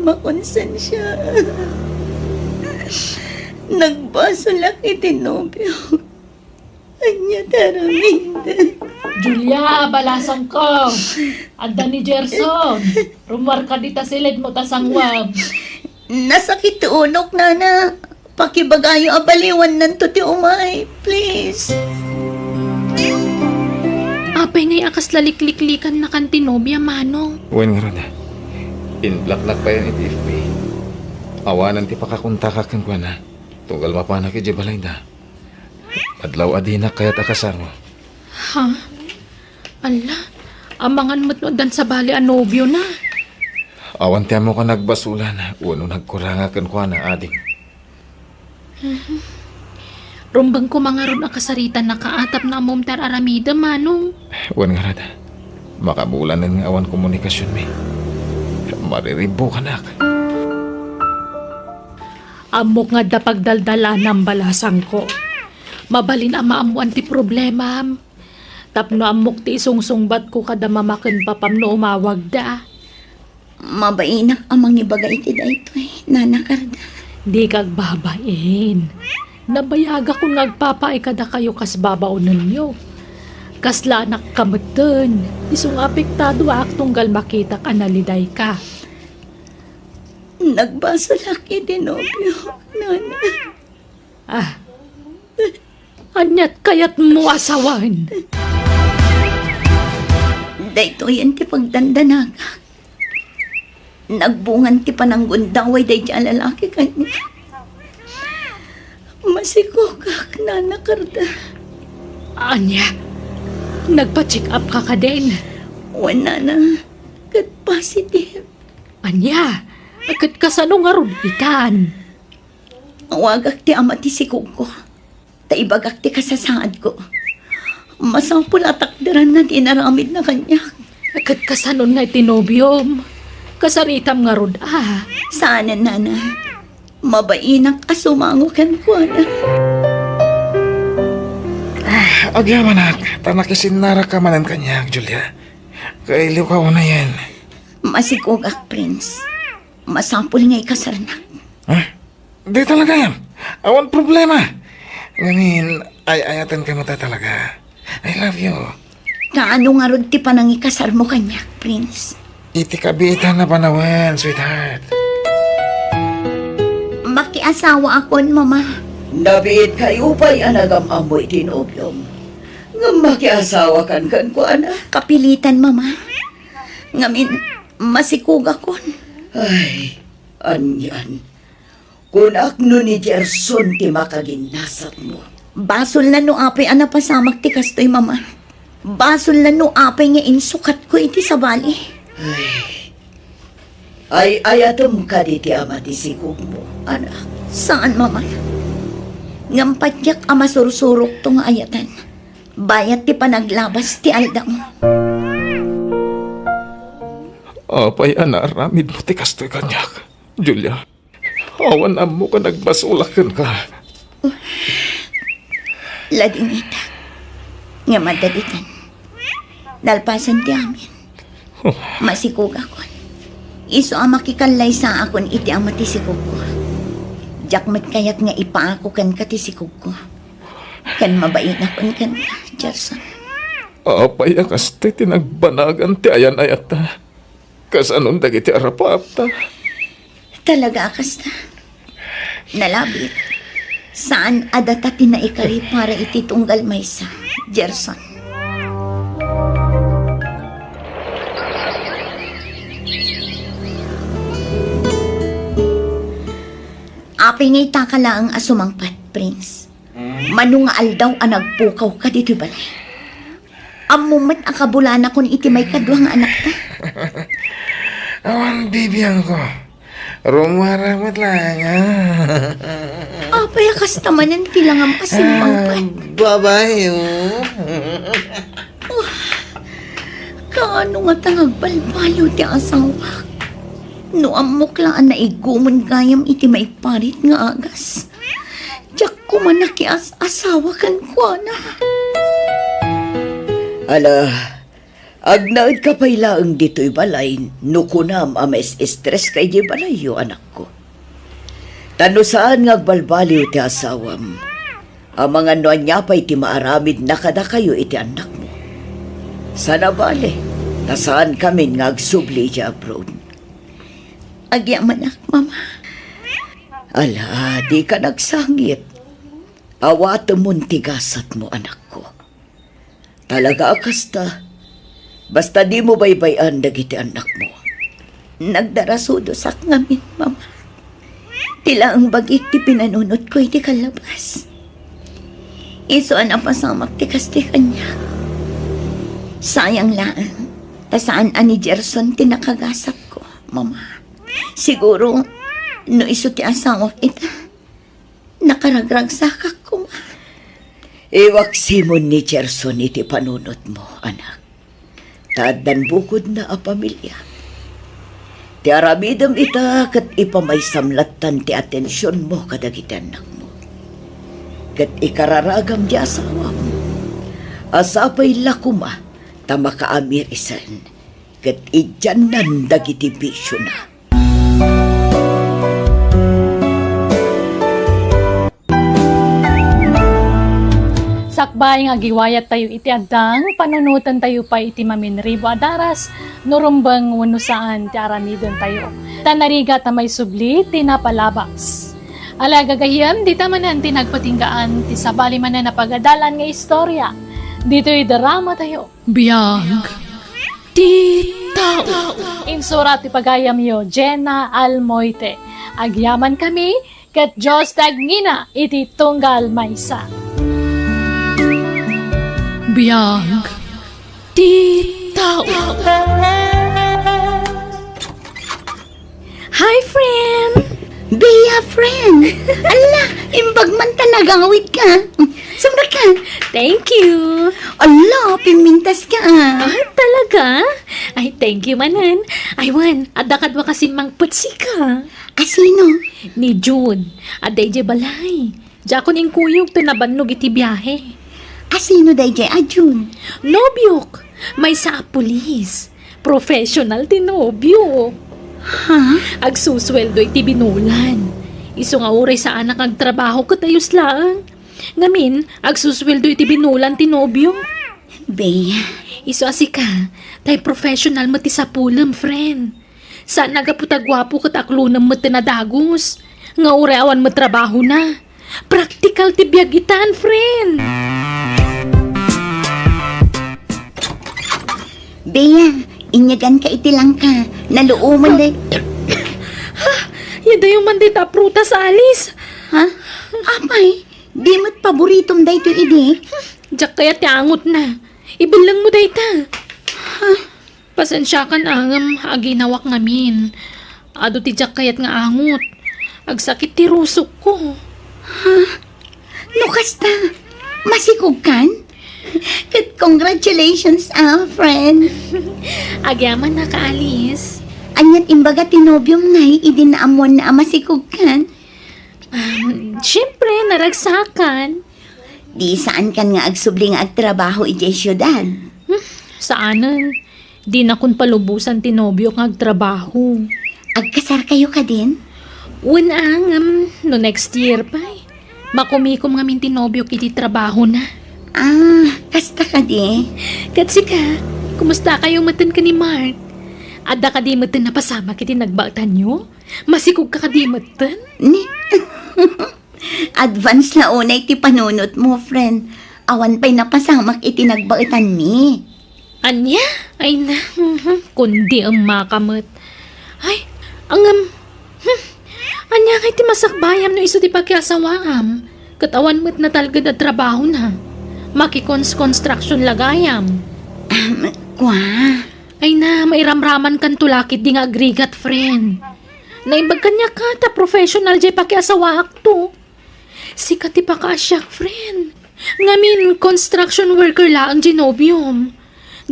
makonsensia. Nagbasolak iti nobiok. Ania ti aramid? Julia, balasangko. Adda ni Gerson. Rummuarka dita siled mo ta sanguam. Nasakit ti unok, Nana. Pakibagayo a baliwannanto ti umay, please. Apay ngay a kasla likliklikannakan ti nobia, Manong? Wen ngarud, inblocknak payen iti F B. Awanen ti pakakontakak kenkuana. Tunggal mapanak idiay balayda. Adlaw a dinak kayat a kasarmo. Ha? Alla, amangan met no addan sabali a nobiona. Awan ti ammok a nagbasolan wenno nagkuranga kenkuana, ading. Mhm. Rumbeng koma ngarud a kasaritanaka a tapno ammom ti ar-aramidem, Manong. Wen ngarud, makabulanen nga awan komunikasionmi. Mariribbukanak. Ammok nga adda pagdaldalanam, balasangko. Mabalin a maammoan ti problemam. Tapno ammok ti isungsungbatko kada mama ken papam no umawagda. Mabainak a mangibaga iti daytoy, Nana Carda. Dika agbabain. Nabayagakon nga agpapaay kadakayo kas babaonenyo. Kasla anakka metten, isu nga apektadoak tunggal makitak a nalidayka. Nagbasolak iti nobio, Nana. Ah, aniat kayatmo a sawen? Daytoyen ti pagdandanagak. Nagbungan ti pananggundaway daydi a lalaki kaniak. Masikogak, Nana Carda. Ania? Nagpa-check up ka kadin? Wen, Nana. Ket positive. Ania? Ket kasano ngarud itan? Awagak ti ama ti sikogko, ta ibagak ti kasasaadko. Masapul a takderanna ti inaramidna kaniak. Ket kasanon nga iti nobiom? Kasaritam ngarud a? Saanen, Nana. Mabainak a sumango kenkuana. Ah, agyamanak, ta nakisinnaraka manen kaniak, Julia. Kailiwka unayen. Masikogak, Prince. Masapul nga ikasarnak. Ha? Di talaga yan. Awan problema. Ngamin, ay-ayatenka met talaga. I love you. Kaano ngarud ti panangikasarmo kaniak, Prince? Iti kabiitan a panawen, sweetheart. Makiasawaakon, Mama. Nabiit kayo pay a nagam-ammo iti nobiom. Ngem makiasawakan kenkuana. Kapilitan, Mama. Ngamin, masikugakon. Ay, anian. Kunak no ni Gerson ti makaginasatmo. Basolna no apay a napasamak ti kastoy, Mama. Basolna no apay nga insukatko iti sabali. Ay, ay-ayatem kadi ti ama ti sikogmo, anak? Saan, Mama. Ngem patiek a masursurokto nga ayatan. Bayat ti panaglabas ti aldaw. Apay a naaramidmo ti kastoy kaniak, Julia? Awan ammok a nagbasolak kenka. Ladingitak. Ngem adda ditan. Nalpasen ti amin. Masikugakon. Isu a makikallaysaakon iti ama ti sikogko. Diak met kayat nga ipaako kenka ti sikogko. Ken mabainakon kenka, Gerson. Apay a kasta ti nagbanagan ti ayan-ayatta? Kasanon dagiti arapaapta? Talaga a kasta. Nalabit. Saan a data ti naikari para iti tunggal maysa, Gerson. Apay nga itaka laeng a sumangpet, Prince? Mano nga aldaw a nagpukawka ditoy balay? Ammom met a kabulanakon iti maikadua nga anakta. Awan bibiangko. Rummuar met laeng, a. Apay a kasta manen ti langam a simmangpet? Ah, babae, oh. Oh, kaano ngata nga agbalbaliw ti asawak? No ammok la a naigumon gayam iti maiparit nga agas, diak koma nakias-asawa kenkuana. Ala, agnaedka pay laeng ditoy balay no kunam a maes-estreska idiay balayyo, anakko. Ta no saan nga agbalbaliw ti asawam, amangan no ania pay ti maaramidna kadakayo iti annakmo. Sana bale, ta saankamin nga agsubli idiay abroad. Agyamanak, Mama. Ala, dika nagsangit. Awatemon ti gasatmo, anakko. Talaga a kasta, basta dimo baybay-an dagiti annakmo. Nagdarasudosak ngamin, Mama. Ti laeng bagik ti pinanunotko iti kallabas. Isu a napasamak ti kasta kaniak. Sayang laeng, ta saan a ni Gerson ti nakagasatko, Mama. Siguro, no isu ti asawak ita, nakaragragsakak koma. Iwaksimon ni Gerson iti panunotmo, anak. Ta addan bukodna a pamilia. Ti aramidem ita ket ipamaysam lattan ti atensionmo kadagiti annakmo. Ket ikararagam ti asawam a sapay la koma ta makaamir isen ket idiannan dagiti bisiona. Sakbay nga agiwayattayo iti addang, panunotentayo pay iti maminribo a daras no rumbeng wenno saan ti aramidentayo. Ta narigat a maisubli ti napalabas. Ala, gagayyem, dita manen ti nagpatinggaan ti sabali manen a pagadalan nga istorya ditoy dramatayo. Biag ti tao. Insurat ti pagayamyo, Jenna Almoite. Agyamankami ket Dios ti agngina iti tunggal maysa. Biag ti tao. Hi, friend! Bea, friend! Ala, imbag man ta nagawid ka. Sumrek ka. Thank you. Ala, pimintas ka, ah. Ah, talaga? Ay, thank you manen. Ay, wen, adda kadua kasin mangpetsika. Asino? Ni June. Adda idiay balay. Diakon inkuyog ta nabannog iti biahe. Asino daydiay a June? Nobiok. Maysa a pulis. Professional ti nobiok. Ha? Agsusueldo iti binulan. Isu nga uray saanak nga agtrabaho ket ayos laeng. Ngamin, agsusueldo iti binulan ti nobiok. Bea. Isu a sika, tay professional met ti sapulem, friend. Saan a gapu ta guapo ket aklonem met ti nadagus. Nga uray awan met trabahona. Praktikal ti biag itan, friend. Bea, inyaganka iti langka. Naluomen day. Ha? Yadayo man dayta a prutas, Alice. Ha? Apay, di met paboritom daytoy idi? Diak kayat ti angotna. Ibellengmo dayta. Ha? Pasensiakan a ngem aginawak ngamin. Adu ti diak kayat nga angot. Agsakit ti rusokko. Ha? No kasta, masikogkan? Ket congratulations, ah, friend. Agyamanak, Alice. Aniat imbaga ti nobiom ngay idi naammoanna a masikogkan? Um, siyempre, naragsakan. Di saankan nga agsubli nga agtrabaho idiay siudad? Hmm, saanen. Dinakon palubosan ti nobiok nga agtrabaho. Agkasarkayo kadin? Wen a, ngem no next year pay. Makumikom ngamin ti nobiok iti trabahona. Ah, kasta kadi? Ket sika, kumustakayo metten ken ni Mark? Adda kadi metten napasamak iti nagbaetanyo? Masikogka kadi metten? Ni? Advance la unay ti panunotmo, friend. Awan pay napasamak iti nagbaetanmi. Ania? Ay na, mhm, kundi emmaka met. Ay, ngem, hmm, ania ngay ti masakbayam no isu ti pakiasawaam? Ket awan met natalged a trabahona. Makikons-construction la gayam. Ahem, kua. Ay na, mairamramankanto la ketdi nga agrigat, friend. Naimbag kaniak ta professional jay pakiasawaakto. Sika ti pakaasiak, friend. Ngamin, construction worker laeng jay nobiom.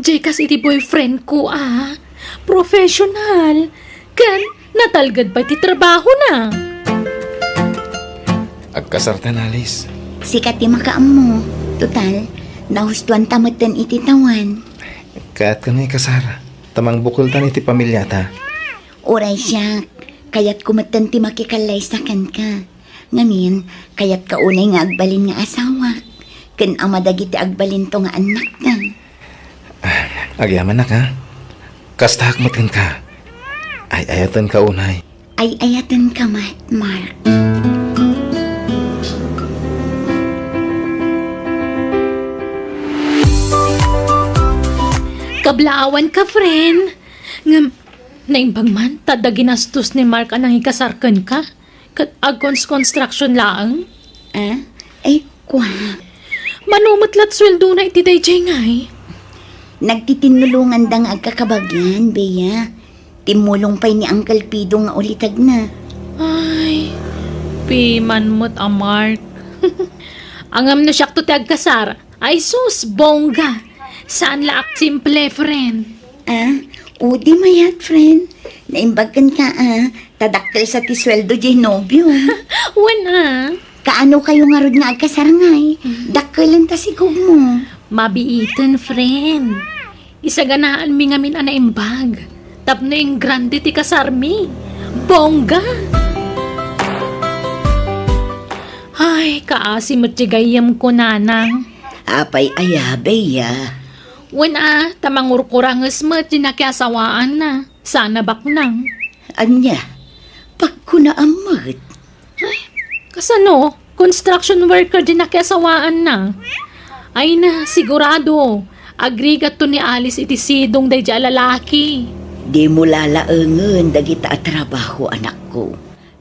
Jay kas iti boyfriendko a professional. Ken natalged pay ti trabahona. Agkasartan, Alice. Sika ti makaammo. Total, nahustoanta metten iti tawen. Kayatka nga ikasar, ta mangbukeltan iti pamiliata. Uray siak, kayatko metten ti makikallaysa kenka. Ngamin, kayatka unay nga agbalin nga asawak, ken ama dagiti agbalinto nga annakta. Ah, agyamanak, ha? Kastaak met kenka. Ay-ayatenka unay. Ay-ayatenka met, Mark. Kablaawanka, friend. Ngem, naimbag man, ta adda ginastos ni Mark a nangikasar kenka. Ket agkons-construction laeng? Ah? Ay, kua. Mano met lat sueldona iti daydiay ngay? Nagtitinulonganda nga agkakabagian, Bea. Timmulong pay ni Uncle Pido nga ulitedna. Ay, piman met a Mark. Ngem no siakto ti agkasar, ay sus, bongga. Saan la ak simple, friend. Ah, udi mayat, friend. Naimbag kenka, ah. Ta dakkel sa ti sueldo jay nobiom. Wen a. Kaano kayo ngarud nga agkasar ngay? Mm. Dakkel ta sikogmo. Mabiiten, friend. Isaganaanmi ngamin a naimbag. Tapno ingrande ti kasarmi. Bongga! Ay, kaasi met ti gayyemko, nanang. Apay aya, Bea? Wen a, ta mangurkuranges met ti nakiasawaanna. Sana baknang. Ania? Pagkunaam met. Ay, kasano? Construction worker di nakiasawaanna. Ay na, sigurado. Agrigatto ni Alice iti sidong daydi a lalaki. Dimo lalaengen dagita a trabaho, anakko.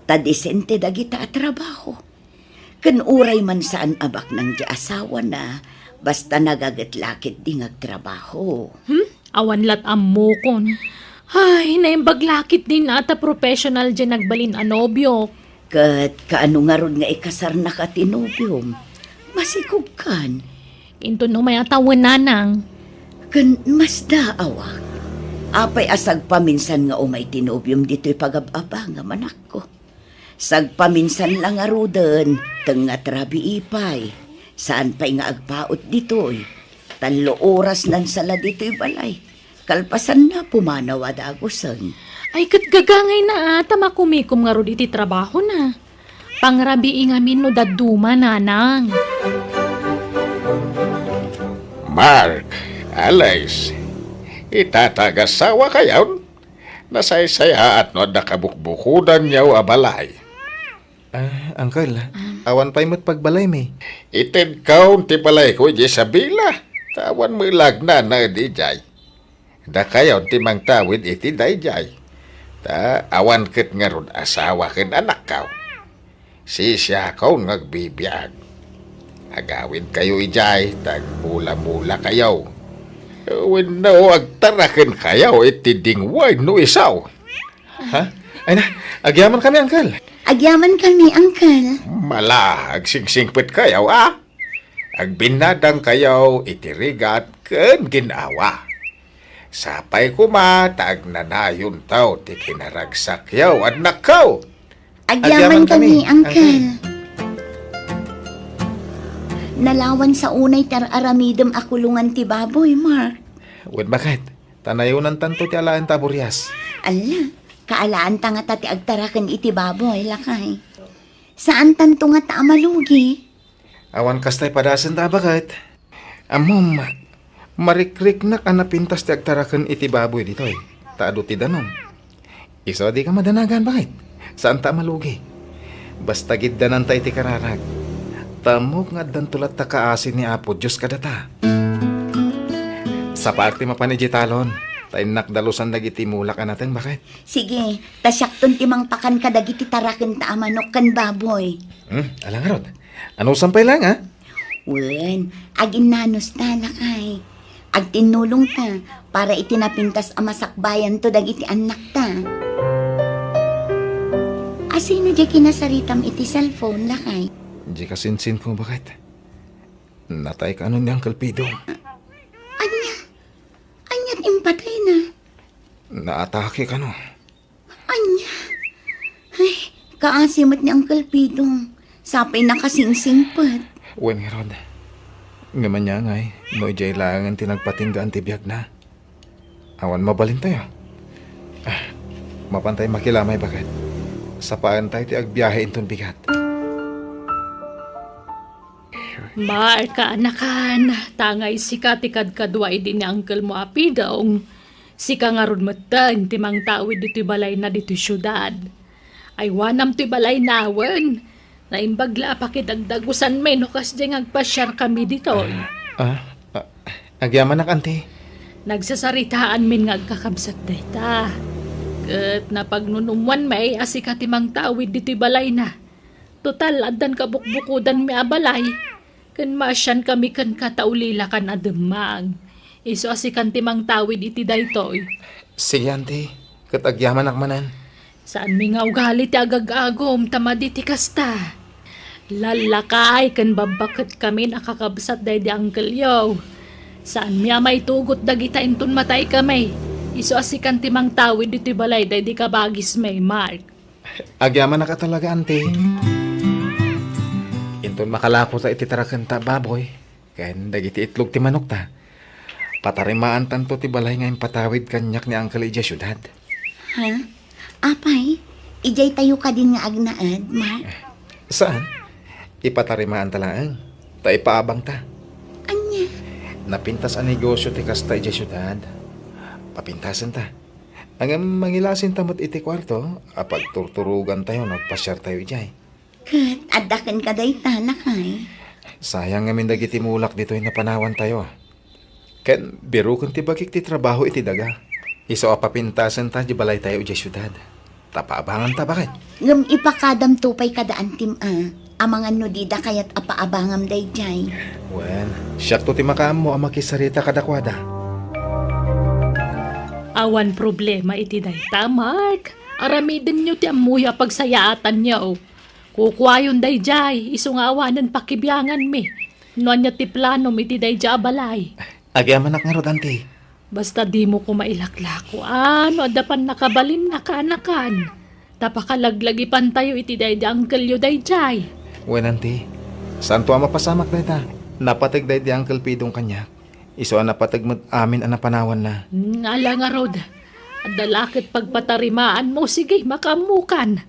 Ta disente dagita a trabaho. Ken uray man saan a baknang ti asawana, basta nagaget la ketdi nga agtrabaho. Hmm? Awan lat ammokon. Ay, naimbag la ketdin a ta professional diay nagbalin a nobiok. Ket kaano ngarud nga ikasarnaka ti nobiom? Masikogkan. Inton umay a tawen, nanang. Ken masdaawak. Apay a sagpaminsan nga umay ti nobiom ditoy pagab-abangam, anakko? Sagpaminsan la ngaruden, tengnga ti rabii pay. Saan pay nga agpaut ditoy. Tallo orasnan sa la ditoy balay. Kalpasanna, pumanaw a dagusen. Ay, ket gagangayna a ta makumikom ngarud iti trabahona. Pangrabii ngamin no dadduma, nanang. Mark, Alice, ita ta agasawakayon? Nasaysayaat no adda kabukbukodanyo a balay. Ah, uncle. Um, Awan pay met pagbalaymi. Itedkaw ti balayko idiay Isabela. Ta awan met la agnanaed idiay. Dakayo ti mangtawid iti daydiay. Ta awan ket ngarud asawa ken anakkaw. Sisiakon nga agbibiag. Agawidkayo idiay, ta agmula-mulakayo. Wenno agtarakenkayo iti ding wenno isu. Ha? Ay na, agyamankami, Uncle. Agyamankami, Uncle. Mala, agsingsingpetkayo, a? Agbinnadangkayo iti rigat ken gin-awa. Sapay koma ta agnanayonto ti kinaragsakyo, annakko. Agyamankami, Agyamankami, Uncle. Uncle. Nalawan sa unay ti ar-aramidem a kulongan ti baboy, Mark. Wen, baket? Ta nayonantanto ti alaenta a burias. Alla, kaalaanta ngata ti agtaraken iti baboy, lakay. Saantanto ngata a malugi. Awan kastay padasenta a baket. Ammom, marikriknak a napintas ti agtaraken iti baboy ditoy, ta adu ti danum. Isu a dika madanagan, baket. Saanta a malugi. Basta giddananta iti kararag. Ta ammok nga addanto latta kaasi ni Apo Dios kadata. Sapaak ti mapan idiay talon, ta innak dalusan dagiti mulak a nateng, baket. Sige, ta siakton ti mangpakan kadagiti tarakenta a manok ken baboy. Hmm, ala ngarud. Anusan pay laeng, a? Wen, aginnanosta, lakay. Agtinnulongta para iti napintas a masakbayanto dagiti annakta. Asino diay kinasaritam iti cellphone, lakay? Diay kasinsinko, baket. Natay kano ni Uncle Pido. Ania? Aniat impatayna? Naatake kano. Ania? Ay, kaasi met ni Uncle Pidong. Sapay nakasingsingpet. Wen ngarud. Ngem ania ngay, no idiay laengen ti nagpatinggaan ti biagna? Awan mabalintayo. Ah, mapantay makilamay, baket. Sapaentayo ti agbiahe inton bigat. Mark, kaanakan, tangay sika ti kadkadua idi ni uncle mo a Pidong. Sika ngarud metten ti mangtawid ditoy balayna ditoy siudad. Aywanam toy balayna wen. Naimbag la a pakidagdagusanmi no kasdiay nga agpasiarkami ditoy. Ah, ah, agyamanak, anti. Nagsasaritaanmin nga agkakabsat dayta. Ket napagnunummoanmi a sika ti mangtawid ditoy balayna. Total, addan kabukbukodanmi a balay, ken maasiankami kenka ta ulilakan a demmag. Isu a sikan ti mangtawid iti daytoy. Sige, anti, ket agyamanak manen. Saanmi nga ugali ti agag-agum ta madi ti kasta. Lallakay ken babbaketkamin a kakabsat daydi uncle-yo. Saanmi a maitugot dagita inton mataykami. Isu a sikan ti mangtawid iti balay daydi kabagismi, Mark. Agyamanak a talaga, anti. Inton makalakota iti tarakenta a baboy, ken dagiti itlog ti manokta, patarimaantanto ti balay nga impatawid kaniak ni uncle idiay siudad. Ha? Apay, idiay tayo kadin nga agnaed, Mark? Saan? Ipatarimaanta laeng, ta ipaabangta. Ania? Napintas a negosio ti kasta idiay siudad. Papintasenta. Ngem mangilasinta met iti kuarto a pagturturogantayo no agpasiartayo idiay. Ket adda kenka dayta, lakay? Sayang ngamin dagiti mulak ditoy napanawantayo. Ken biroken ti bagik ti trabaho iti daga. Isu a papintasenta di balaytayo idiay siudad. Ta paabanganta, baket. Ngem ipakadamto pay kada antim a. Amangan no dida kayat a paabangam daydiay. Wen, siakto ti makaammo a makisarita kadakuada. Awan problema iti dayta, Mark. Aramidenyo ti ammoyo a pagsayaatanyo. Kukuayon daydiay, isu nga awanen pakibianganmi. No ania ti planom iti daydiay a balay? Agyamanak ngarud, anti. Basta dimo koma ilaklako, a, no adda pannakabalinna, kaanakan. Ta pakalaglagipantayo iti daydi uncle-yo daydiay. Wen, anti. Saanto a mapasamak dayta. Napateg daydi Uncle Pidong kaniak. Isu a napateg met amin a napanawanna. Hmm, ala ngarud. Adda la ket pagpatarimaanmo, sige, makaammokan.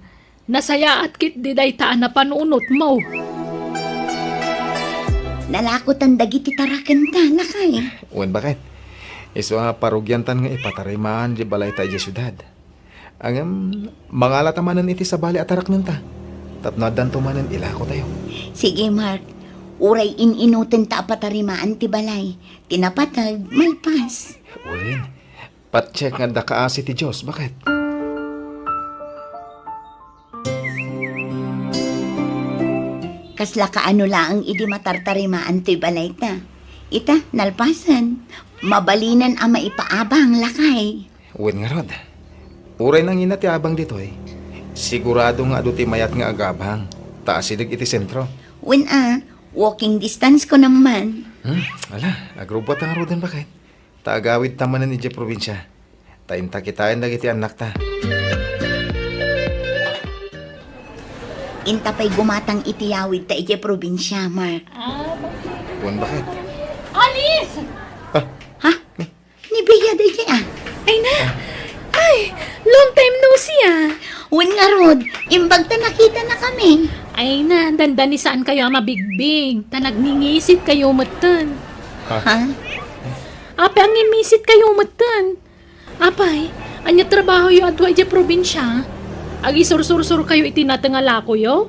Nasayaat ketdi dayta a napanunotmo. Nalakotan dagiti tarakenta, lakay. Wen, baket. Isu a parugiantan nga ipatarimaan di balayta idiay siudad. Ngem, mangalata manen iti sabali a taraknenta. tapno addanto manen ilakotayo. Sige, Mark. Uray in-inutenta a patarimaan ti balay. Ti napateg, malpas. Wen, patiek nga adda kaasi ti Dios, baket. Kasla kaano laeng idi matartarimaan toy balayta. Ita, nalpasen. Mabalinen a maipaabang, lakay. Wen ngarud, uray nangina ti abang ditoy, sigurado nga adu ti mayat nga agabang, ta asideg iti sentro. Wen a, walking distance ko naman. Hmm, ala, agrubbuat ta ngaruden, baket. Ta agawidta manen idiay probinsia. Ta inta kitaen dagiti annakta. Inta pay gumatang iti yawidta idiay probinsia, Mark. Ah, bakit? Wen, baket. Alice! Ah. Ha? Ni Bea daydiay, ah. Ay na! Ay! Long time no see, ah! Wen ngarud, imbag ta nakitanakami. Ay na, dandani saan kayo a mabigbig, ta nagningisit kayo metten. Ha? Ha? Apay, angimisit kayo metten. Apay, ania trabahoyo adu idiay probinsia? Agisursursor kayo iti nateng a lakoyo?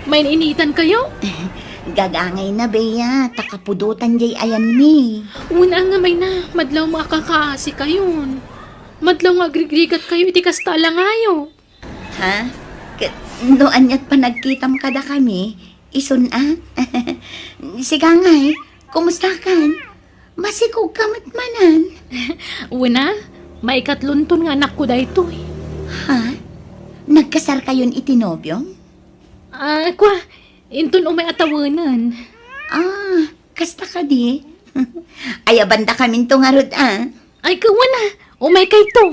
Main-initan kayo? Gagangay na, Bea, ta kapudotan diay ayanmi. Wen a, ngem ay na, madlaw nga akakaasi kayon. Madlaw nga agrigrigat kayo iti kasta a langayo. Ha? Ket no aniat panagkitam kadakami, isun a? Sika ngay, kumustakan? Masikogka met manen. Wen a, maikatlonton nga anakko daytoy. Ha? Nagkasarkayon iti nobiom? Ah, kua, inton umay a tawenen. Ah, kasta kadi? Ayabandakaminto ngarud, ah. Ay, kawan a, umay kayto.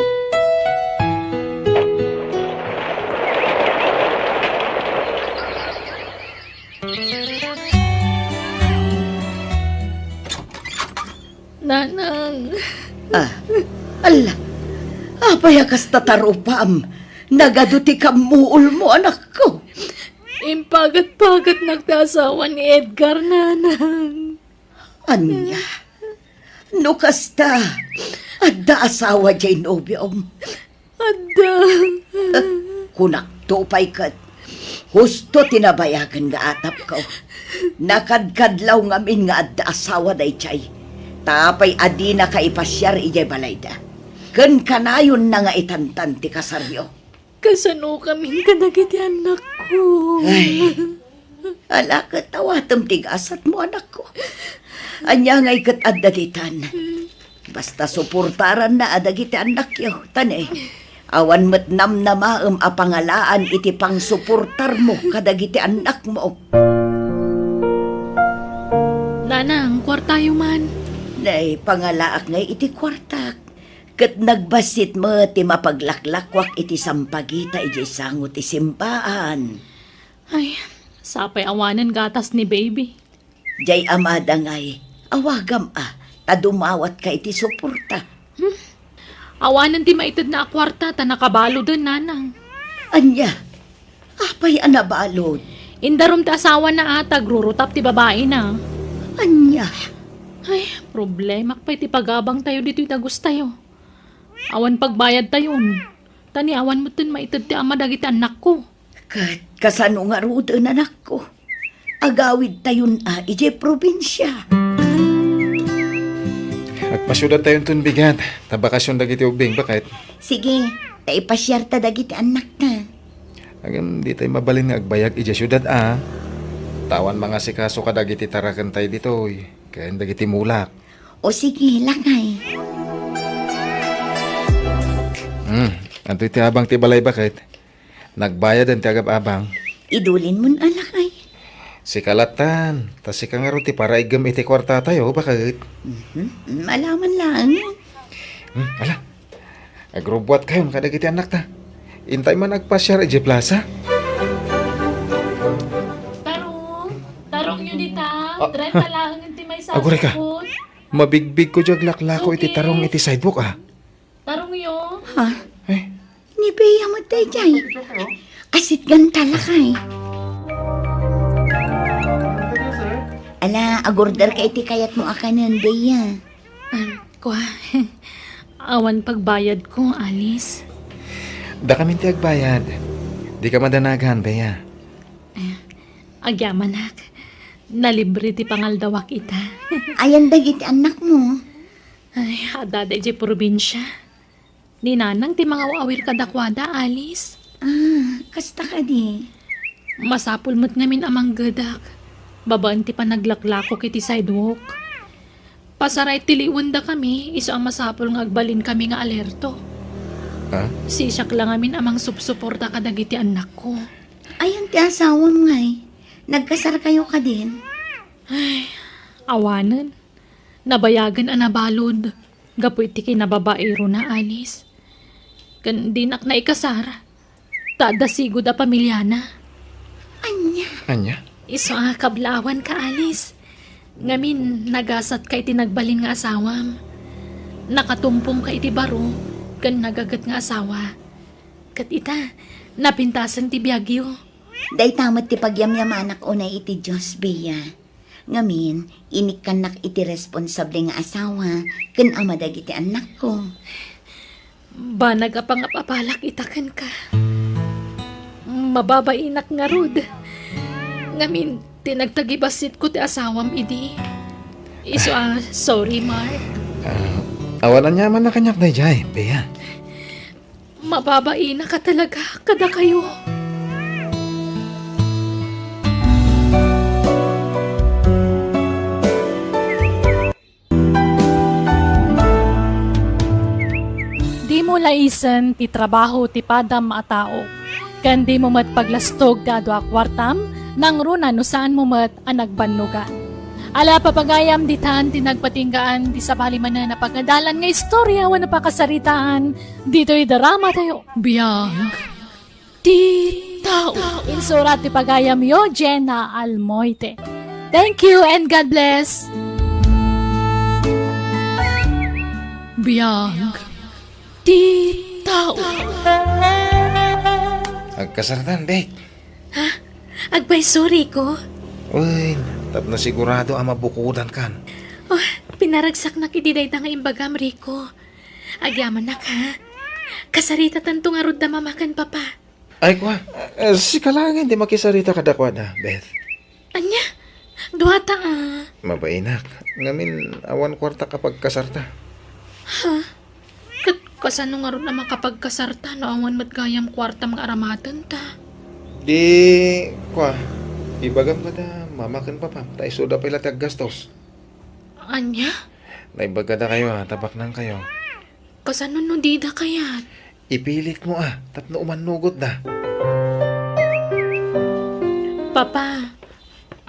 Nanang. Ah, ala. Apay a kasta tarupam? Nagadu ti kammuolmo, anakko. Impagat-pagatnak ti asawa ni Edgar, Nanang. Ania? No kasta, adda asawa diay nobiom? Adda. Kunakto pay ket, husto ti nabayagen nga atapko. Nakadkadlaw ngamin nga adda asawa daydiay. Ta apay a dinaka ipasiar idiay balayda? Ken kanayonna nga itantan ti kasaryo. Kasanokamin kadagiti annakko? Ay, ala ket awatem ti gasatmo, anakko. Ania ngay ket adda ditan? Basta suportaranna a dagiti annakyo, ta ne, awan met namnamaem a pangalaan iti pangsuportarmo kadagiti annakmo. Nanang, kuartayo man. Nay, pangalaak ngay iti kuartak. Ket nagbassit met ti mapaglaklakuak iti sampagita idiay sango ti simbaan. Ay, sapay awanen gatas ni baby. Diay amada ngay, awagam a, ta dumawatka iti suporta. Hmm? Awanen ti maitedna a kuarta ta nakabaloden, Nanang. Ania? Apay a nabalod? Indarum ti asawana a, ta agrurutap ti babaina. Ania? Ay, problemak pay ti pagabangtayo ditoy dagustayo. Awan pagbayadtayon. Ta ni awan metten maited ti ama dagiti annakko. Ket kasano ngaruden, anakko? Agawidtayon a idiay probinsia. Agpasiudadtayonton bigat, ta bakasion dagiti ubbing, baket. Sige, ta ipasiarta dagiti annakta. Ngem ditay mabalin nga agbayag idiay siudad a. Ta awan mangasikaso kadagiti tarakentayo ditoy, ken dagiti mulak. O sige, lakay. Hmm, adtoy ti abang ti balay, baket. Nagbayaden ti agab-abang. Idulinmon a, lakay. Sika lattan, ta sika ngarud ti paraigem iti kuartatayo, baket. Mhm. Malaman laeng. Hmm, ala. Agrubbuatkayon kadagiti annakta. Intay man agpasiar idiay plaza. Tarong, tarongyo dita. Ah, trenta laeng ti maysa a sukod. Aguray ka. Mabigbigko diay aglaklako iti tarong iti sidewalk, ah. Tarongyo. Ha? Eh? Ni Bea met daydiay. Asitganta, lakay. Ala, agorder ka iti kayatmo a kanen, Bea. Ah, kua, awan pagbayadko, Alice. Dakamin ti agbayad. Dika madanagan, Bea. Agyamanak, nalibre ti pangaldawak ita. Ayan dagiti annakmo? Ay, adda idiay probinsia. Ni Nanang ti mangaw-awir kadakuada, Alice. Ah, kasta kadi? Masapul met ngamin a manggedak, babaen ti panaglaklakok iti sidewalk. Pasaray ti liwendakami, isu a masapul nga agbalinkami nga alerto. Ha? Siak la ngamin a mangsupsuporta kadagiti annakko. Ayan ti asawam ngay? Nagkasarkayo kadin? Ay, awanen. Nabayagen a nabalud gapu iti kinababairona, Alice. Ken dinak naikasar, ta adda sigud a pamiliana. Ania? Ania? Isu a kablawanka, Alice. Ngamin, nagasatka iti nagbalin nga asawam. Nakatumpongka iti baro ken nagaget nga asawa. Ket ita, napintasen ti biagyo. Dayta met ti pagyamyamanak unay iti Dios, Bea. Ngamin, inikkannak iti responsable nga asawa ken ama dagiti annakko. Banag a pangapapalak ita kenka. Mababainak ngarud. Ngamin, ti nagtagibassitko ti asawam idi. Isu a, sorry, Mark. Ah, awan aniaman a kaniak daydiay, Bea. Mababainak a talaga kadakayo. Dimo laisen ti trabaho ti padam a tao, ken dimo met paglastog ti adu a kuartam, nangruna no saanmo met a nagbannogan. Ala, papagayam, ditan ti nagpatinggaan ti sabali manen a pagadalan nga istorya wenno pakasaritaan ditoy drama tayo. Biag ti tao. Insurat ti pagayamyo, Jenna Almoite. Thank you and God bless. Biag ti tao. Agkasartan, Bek. Ha? Agpayso, Rico? Uy, tapno sigurado a mabukodankan. Oh, pinaragsaknak iti dayta nga imbagam, Rico. Agyamanak, ha? Kasaritatanto ngarud da mama ken papa. Ay, kua, eh, sika laengen ti makisarita kadakuada, Beth. Ania? Duata, a. Mabainak. Ngamin, awan kuartak a pagkasarta. Ha? Ket kasano ngarud a makapagkasarta no awan met gayam kuartam nga aramatenta? Di, kua, ibagam kada mama ken papam, ta isuda pay la ti aggastos. Ania? Naimbag kadakayo, a, ta baknangkayo. Kasano no dida kayat? Ipilitmo, a, tapno umannogotda. Papa,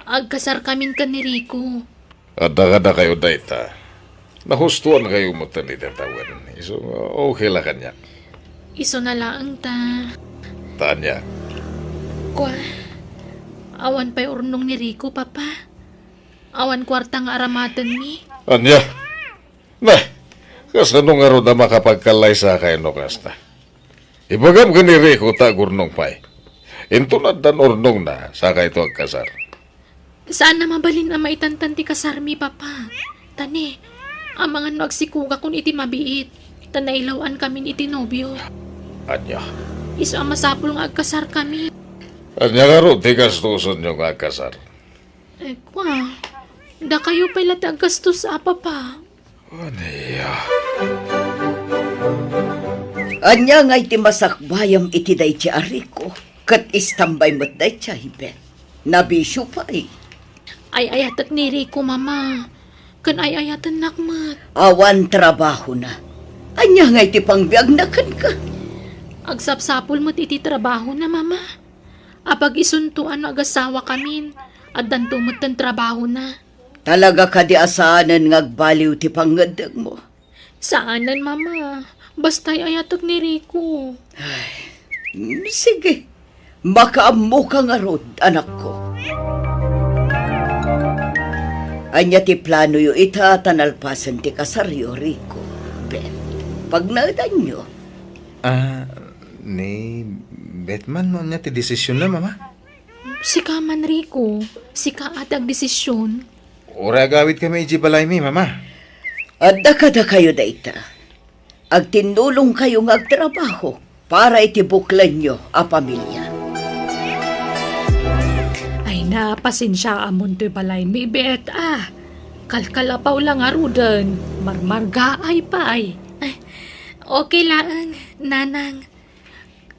agkasarkamin ken ni Rico. Adda kadakayo dayta. Nahustoankayo metten iti tawen. Isu, okay la kaniak. Isuna laeng ta. Ta ania? Kua, awan pay urnong ni Rico, Papa. Awan kuarta nga aramatenmi. Ania? Nah, kasano ngarud a makapagkallaysakay no kasta? Ibagam ken ni Rico ta agurnong pay. Inton addan urnongna, sakayto agkasar. Saan a mabalin a maitantan ti kasarmi, Papa. Ta ne, amangan no agsikugakon iti mabiit, ta nailaw-ankamin iti nobio. Ania? Isu a masapul nga agkasarkami. Ania ngarud ti gastosenyo nga agkasar? Eh, kua, dakayo pay la ti aggastos, a, Papa. Ania? Ania ngay ti masakbayam iti daydi a Rico? Ket istambay met daydi a Beth. Nabisio pay. Ay-ayatek ni Rico, Mama. Ken ay-ayatennak met. Awan trabahona. Ania ngay ti pangbiagna kenka? Agsapsapul met iti trabahona, Mama. Apag isunto a no agasawakamin, addanto metten trabahona. Talaga kadi a saanen nga agbaliw ti pangngeddengmo? Saanen, Mama. Basta ay-ayatek ni Rico. Ay, mm, sige. Makaammoka ngarud, anakko. Ania ti planoyo ita ta nalpasen ti kasaryo, Rico? Beth, pagnaedanyo. Ah, ni Beth man no ania ti desisionna, Mama? Sika man, Rico. Sika a ti agdesisyon. Uray agawidkami idiay balaymi, Mama. Adda kadakayo dayta. Agtinnulongkayo nga agtrabaho para iti buklenyo a pamilia. Ay, Napasensiaamon toy balaymi, bet, a. Kalkalapaw la ngaruden, marmargaay pay. Ay, okay laeng, Nanang.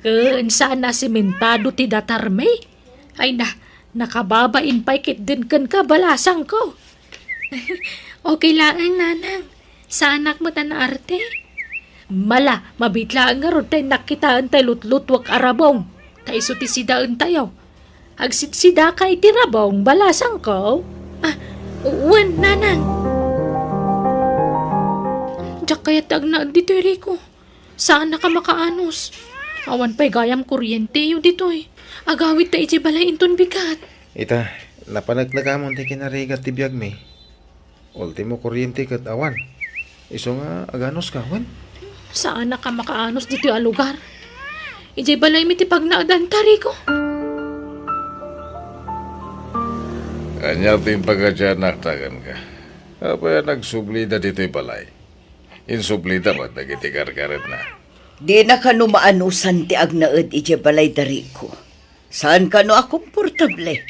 Ken saan a sementado ti datarmi? Ay na, nakababain pay ketdin kenka, balasangko. Okay laeng, Nanang. Saanak met a naarte. Mala, mabiit laeng ngarud ta innak kitaen tay lutlutuek a rabong. Ta isu ti sidaentayo. Agsidsidaka iti rabong, balasangko? Ah, wen, Nanang. Diak kayat ti agnaed ditoy, Rico. Saannak a makaanus. Awan pay gayam kuryenteyo ditoy. Agawidta idiay balay inton bigat. Ita, napaneknekamon ti kinarigat ti biagmi. Ultimo kuryente ket awan. Isu nga aganuska, wen? Saannak a makaanus ditoy a lugar. Idiay balaymi ti pagnaedanta, Rico. Ania ti impakadianakta kenka? Apay a nagsublida ditoy balay? Insublida met dagiti karkaretna. Dina kano maanusan ti agnaed idiay balayda, Rico. Saan kano a komportable.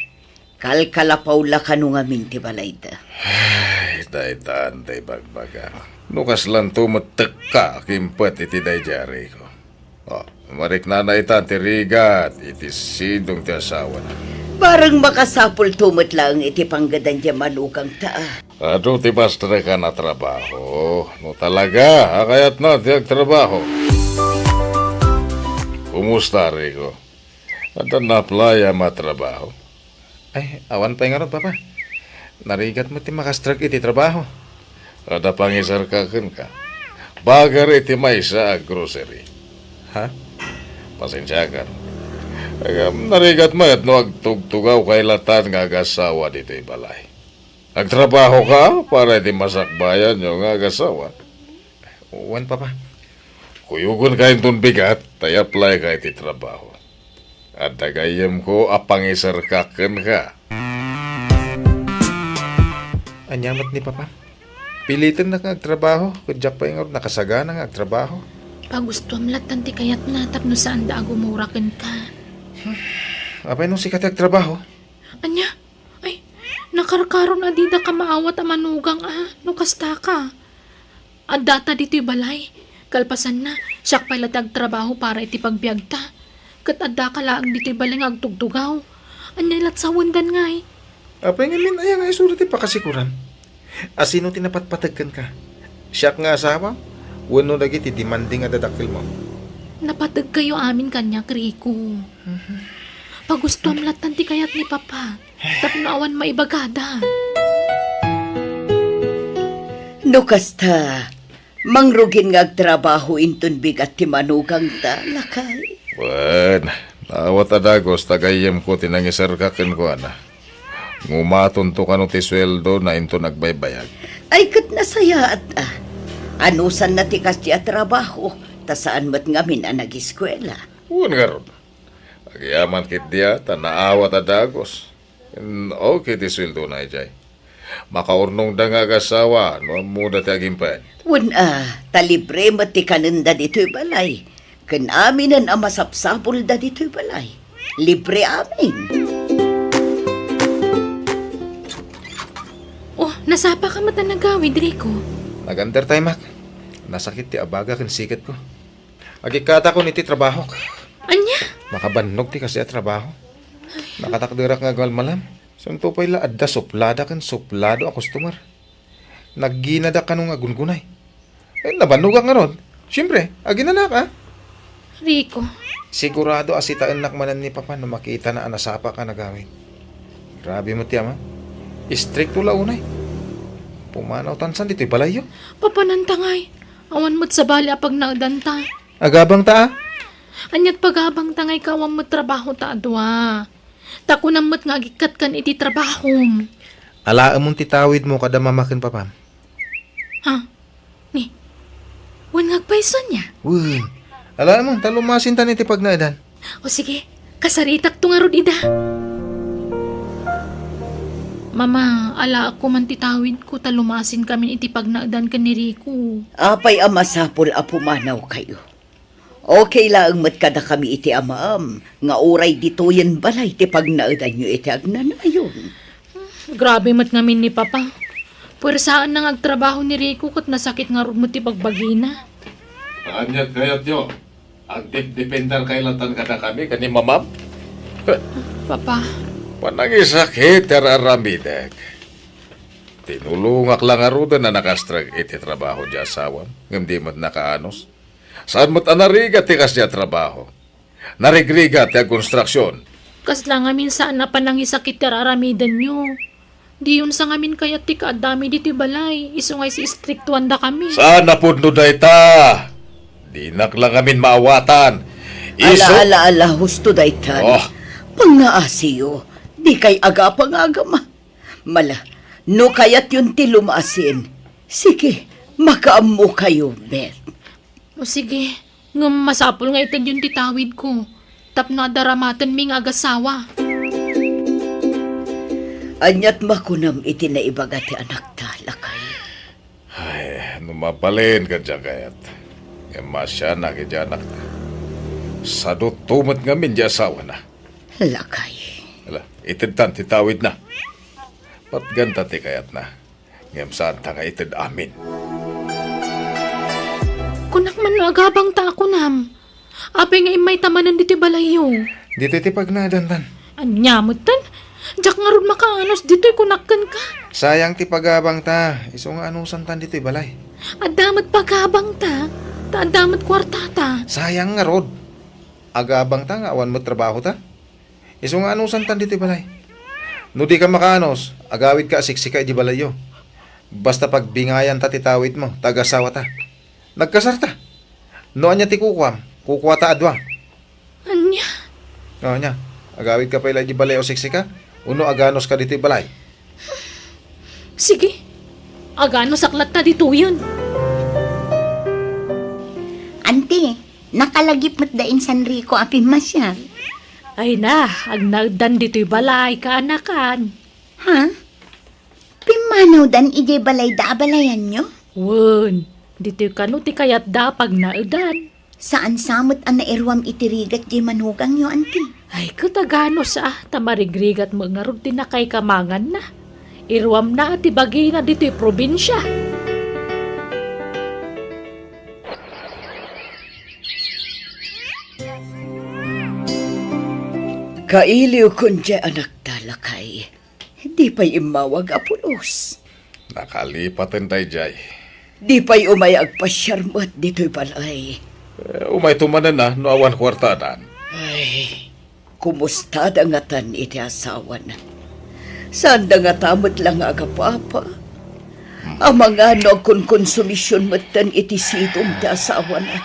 Kalkalapaw la kano ngamin ti balayda. Ay, daytan ti ibagbagak. No kaslanto met tekka a kimpet iti daydiay, Rico. O, mariknana ita ti rigat iti sidong ti asawana. Bareng makasapulto met laeng iti panggedan ti manugangta. Adu ti pastrekan a trabaho, no talaga a kayatna ti agtrabaho. Kumusta, Rico? Adda na-apply-am a trabaho? Ay, awan pay ngarud, Papa. Narigat met ti makastrek iti trabaho. Adda pangisarka kenka. Bagar iti maysa a grocery. Ha? Pasensiakan. Agam, narigat met no agtugtugawka latan nga agasawa ditoy balay. Agtrabahoka para iti masakbayanyo nga agasawa. Wen, Papa. Kuyogenka inton bigat ta i-apply-ka iti trabaho. Adda gayyemko a pangisarka kenka. Ania met ni Papa? Pilitennak nga agtrabaho, ket diak pay ngarud nakasagana nga agtrabaho. Pagustuam lattan ti kayatna tapno saanda a gumura kenka. Apay no sika ti agtrabaho? Ania? Ay, nakarkaron a didaka maawat a manugang a no kastaka. Addata ditoy balay. Kalpasanna, siak pay la ti agtrabaho para iti pagbiagta. Ket addaka laeng ditoy balay nga agtugtugaw. Ania lat sawendan ngay? Apay ngamin aya nga isu ti pakasikuran? A sino ti napatpateg kenka? Siak nga asawa? Wenno dagiti demanding a dadakkelmo? Napategkayo amin kaniak, Rico. Pagustuam lattan ti kayat ni Papa. Tapno awan maibagada. No kasta, mangrugin nga agtrabaho inton bigat ti manugangta, lakay. Wen, naawat a dagus ta gayyemko ti nangisarka kenkuana. Ngumatonto kano ti sueldona inton agbaybayag. Ay, ket nasayaat a. Anusanna ti kasdi a trabaho, ta saan met ngamin a nagiskuela. Wen ngarud, agyamankit dia ta naawat a dagus. Mm, okay ti sueldona idiay. Makaurnongda nga agasawa no ammoda ti agimped. Wen a, ta libre met ti kanenda ditoy balay. Ken aminen a masapsapulda ditoy balay. Libre amin. Oh, nasapaka met a nagawid, Rico? Nag-under time ak. Nasakit ti abaga ken siketko. Agikkatakon iti trabahok. Ania? Makabannog ti kasdi a trabaho. Nakatakderak nga agmalmalam. Santo pay la adda suplada ken suplado a customer. Nagginadak kano nga aggungunay. Eh, nabannogak ngarud. Siempre, aginanak, a. Rico. Sigurado a sitaennak manen ni Papa no makitana a nasapak a nagawid. Grabe met ti ama. Istrikto la unay. Pumanawtan san ditoy balayyo? Papananta ngay. Awan met sabali a pagnaedanta. Agabangta, a. Aniat pagabangta ngay ka awan met trabahota a dua? Ta kunam met nga agikkat kan iti trabahom. Alaemon ti tawidmo kada mama ken papam. Ha? Ni? Wen nga agpayso nia? Wen. Alaemon, ta lumasintan iti pagnaedan. O sige, kasaritakto ngarud ida. Mama, alaekko man ti tawidko ta lumasinkamin iti pagnaedan ken ni Rico. Apay a masapul a pumanawkayo? Okay laeng met kadakami iti amaam nga uray ditoyen balay ti pagnaedanyo iti agnanayo. Grabe met ngamin ni Papa. Puersaanna nga agtrabaho ni Rico ket nasakit ngarud met ti bagbagina. Ania ti kayatyo? Agdepdepender kay latan kadakami ken ni Mamam? Papa. Panangisakit ti ar-aramidek. Tinulongak la ngaruden a nakastrek iti trabaho ti asawam, ngem di met nakaanus. Saan met a narigat ti kasdiay a trabaho? Narigrigat ti agkonstruksion. Kasla ngamin saan a panangisakit ti ar-aramidenyo. Diyon sa ngamin kayat ti kaaddami ditoy balay, isu nga si istriktuandakami. Saan a pudno dayta? Dinak la ngamin maawatan. Isu- Ala, ala, ala, husto daytan. Oh. Pangngaasiyo, dikay agapa nga agama. Mala, no kayatyon ti lumasin, sige, makaammokayo, Beth. O sige, ngem masapul nga itedyon ti tawidko, tapno adaramatenmi nga agasawa. Aniat makunam iti naibaga ti anakta, lakay? Ay, no mabalin ka diay kayat, ngem maasianak iti anakta. Sadutto met ngamin diay asawana. Lakay. Ala, itedtan ti tawidna. Patganta ti kayatna. Ngem saanta nga ited amin. Kunak man no agabangta a kunam. Apay nga immayta manen ditoy balayyo? Ditoy ti pagnaedantan. Ania metten? Diak ngarud makaanus ditoy kunak kenka. Sayang ti pagabangta. Isu nga anusantan ditoy balay. Adda met pagabangta. Ta adda met kuartata. Sayang ngarud. Agabangta nga awan met trabahota. Isu nga anusantan ditoy balay. No dika makaanus, agawidka a siksika idiay balayyo. Basta pagbingayanta ti tawidmo, ta agasawata. Nagkasarta. No ania ti kukuam, kukuata a dua. Ania? O, ania? Agawidka pay la idiay balay a siksika, wenno aganuska ditoy balay? Sige. Aganusak latta ditoyen. Anti, nakalagip met da insan Rico a pimmasiar. Ay na, agnaeddan ditoy balay, kaanakan. Ha? Pimmanawdan idiay balayda a balayanyo? Wen, ditoy kano ti kayatda a pagnaedan. Saan sa met a nairuam iti rigat diay manugangyo, anti? Ay, ket aganus a, ta marigrigat met ngarud ti nakaikamanganna. Iruamna a ti bagina ditoy probinsia. Kailiwkon diay anakta, lakay. Di pay immawag a pulos. Nakalipaten daydiay. Di pay umay agpasiar met ditoy balay. Eh, umayto manen a no awan kuartadan. Ay, kumustada ngatan iti asawana? Saanda ngata met la nga agapapa? Amangan no agkonkonsumision metten iti sidong ti asawana?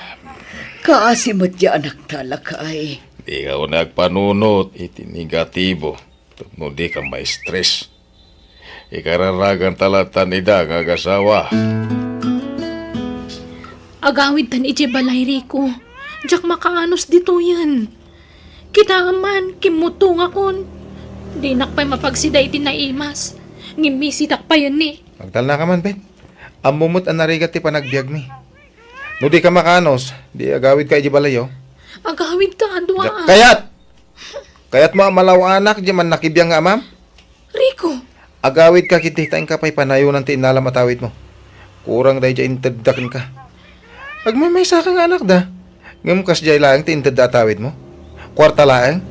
Kaasi met diay anakta, lakay. Dika unay agpanunot iti negatibo. Tapno dika ma-stress. Ikararaganta lattan ida nga agasawa. Agawidtan idiay balay, Rico. Diak makaanus ditoyen. Kitaem man, kimmuttongakon. Dinak pay mapagsida iti naimas. Ngem misitak payen ni. Agtalnaka man, Beth. Ammom met a narigat ti panagbiagmi. No dika makaanus, di agawidka idiay balayyo. Agawidka a dua. Kayat! Kayatmo a malaw-anak diay mannakibiang nga amam? Rico! Agawidka ketdi ta inka pay panayonan ti innalam a tawidmo. Kurang daydiay intedda kenka. Agmaymaysaka nga anakda. Ngem kasdiay laeng ti intedda a tawidmo? Kuarta laeng?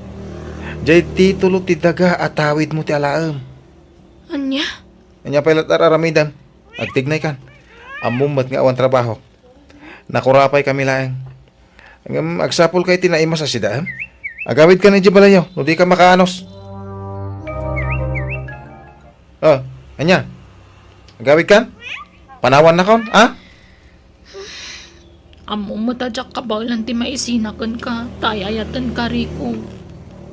Diay titulo ti daga a tawidmo ti alaem. Ania? Ania pay la't ar-aramidem? Agtignaykan. Ammom met nga awan trabahok. Nakurapaykami laeng. Ngem agsapulka iti naimas a sida, em? Agawidkan idiay balayyo, no dika makaanus. Oh, ania? Agawidkan? Panawannakon, a? Ammom met a diak kabaelan ti maisina kenka, ta ay-ayatenka, Rico.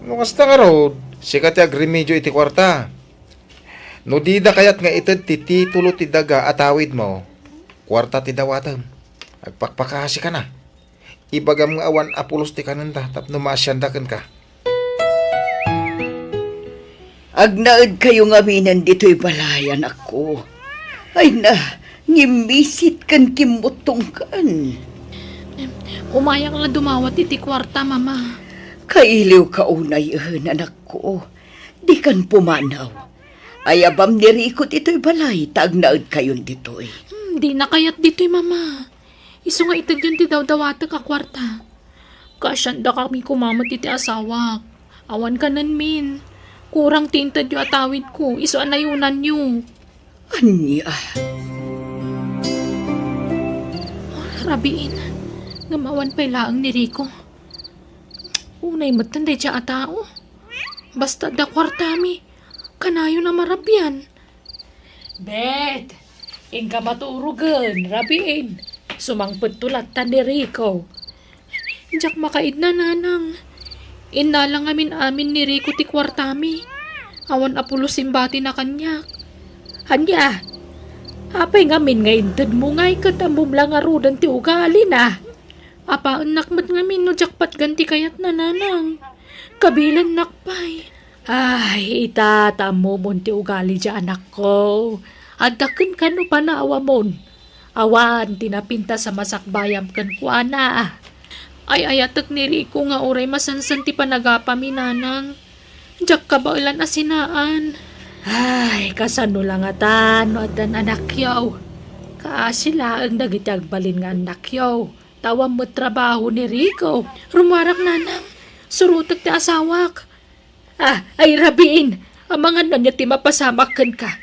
No kasta ngarud, sika ti agremedio iti kuarta. No dida kayat nga ited ti titulo ti daga a tawidmo, kuarta ti dawatem. Agpakpakaasika na. Ibagam nga awan a pulos ti kanenda tapno maasianda kenka. Agnaedkayo ngaminen ditoy balay, anakko. Ay na, ngimmisit ken kimmuttongkan. Umayak la dumawat iti kuarta, Mama. Kailiwka unayen, anakko. Dikan pumanaw. Ayabam ni Rico ditoy balay ta agnaedkayon ditoy. Hmm, dina kayat ditoy, Mama. Isu nga itedyon ti dawdawatek a kuarta. Kaasiandakami koma met iti asawak. Awan kanen, Min. Kurang ti intedyo a tawidko, isu a nayonanyo. Ania? Rabiin, ngem awan pay laeng ni Rico. Unay metten daydiay a tao. Basta adda kuartami, kanayon a marabian. Bet, inka maturogen, rabiin. Sumangpetto latta ni Rico. Diak makaidna, Nanang. Innala ngamin amin ni Rico ti kuartami. Awan a pulos imbatina kaniak. Ania? Apay ngamin nga intedmo ngay ket ammom la ngaruden ti ugalina? Apaennak met ngamin no diak patgan ti kayatna, Nanang. Kabilennak pay. Ay, ita, ta ammomon ti ugali diay anakko. Adda kenka no panawamon. Awan ti napintas a masakbayam kenkuana. Ay-ayatek ni Rico nga uray masansan ti panagapami, Nanang. Diak kabaelan a sinaan. Ay, kasano la ngatan no addan anakyo? Kaasi laeng dagiti agbalin nga annakyo. Ta awan met trabaho ni Rico. Rummuarak, Nanang. Surotek ti asawak. Ah, ay rabiin. Amangan ania ti mapasamak kenka.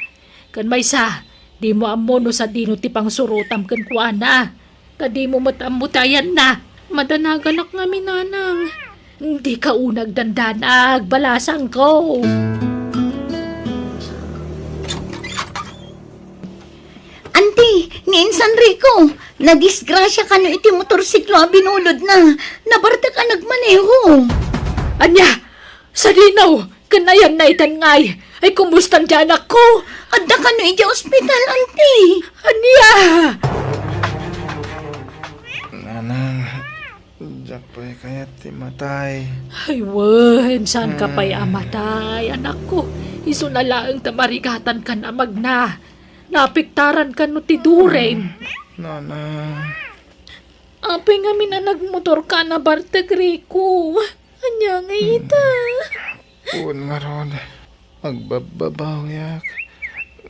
Ken maysa, dimo ammo no sadino ti pangsurotam kenkuana. Ta dimo met ammo ti ayanna. Madanaganak ngamin, Nanang. Dika unay agdandanag, balasangko. Anti, ni insan Rico, nadisgrasia kano iti motorsiklo a binulodna. Nabartek a nagmaneho. Ania? Sadino? Ken ayanna itan ngay? Ay, kumustan ti anakko? Adda kano idiay ospital, anti. Ania? Nanang, diak pay kayat ti matay. Ay, wen, saan ka pay a matay, anakko? Isuna laeng ta marigatankan a magna. Napiktaran kano ti duren. Nanang. Apay ngamin a nagmotorka a nabartek, Rico? Ania nga ita? Wen ngarud, agbabbabawiak,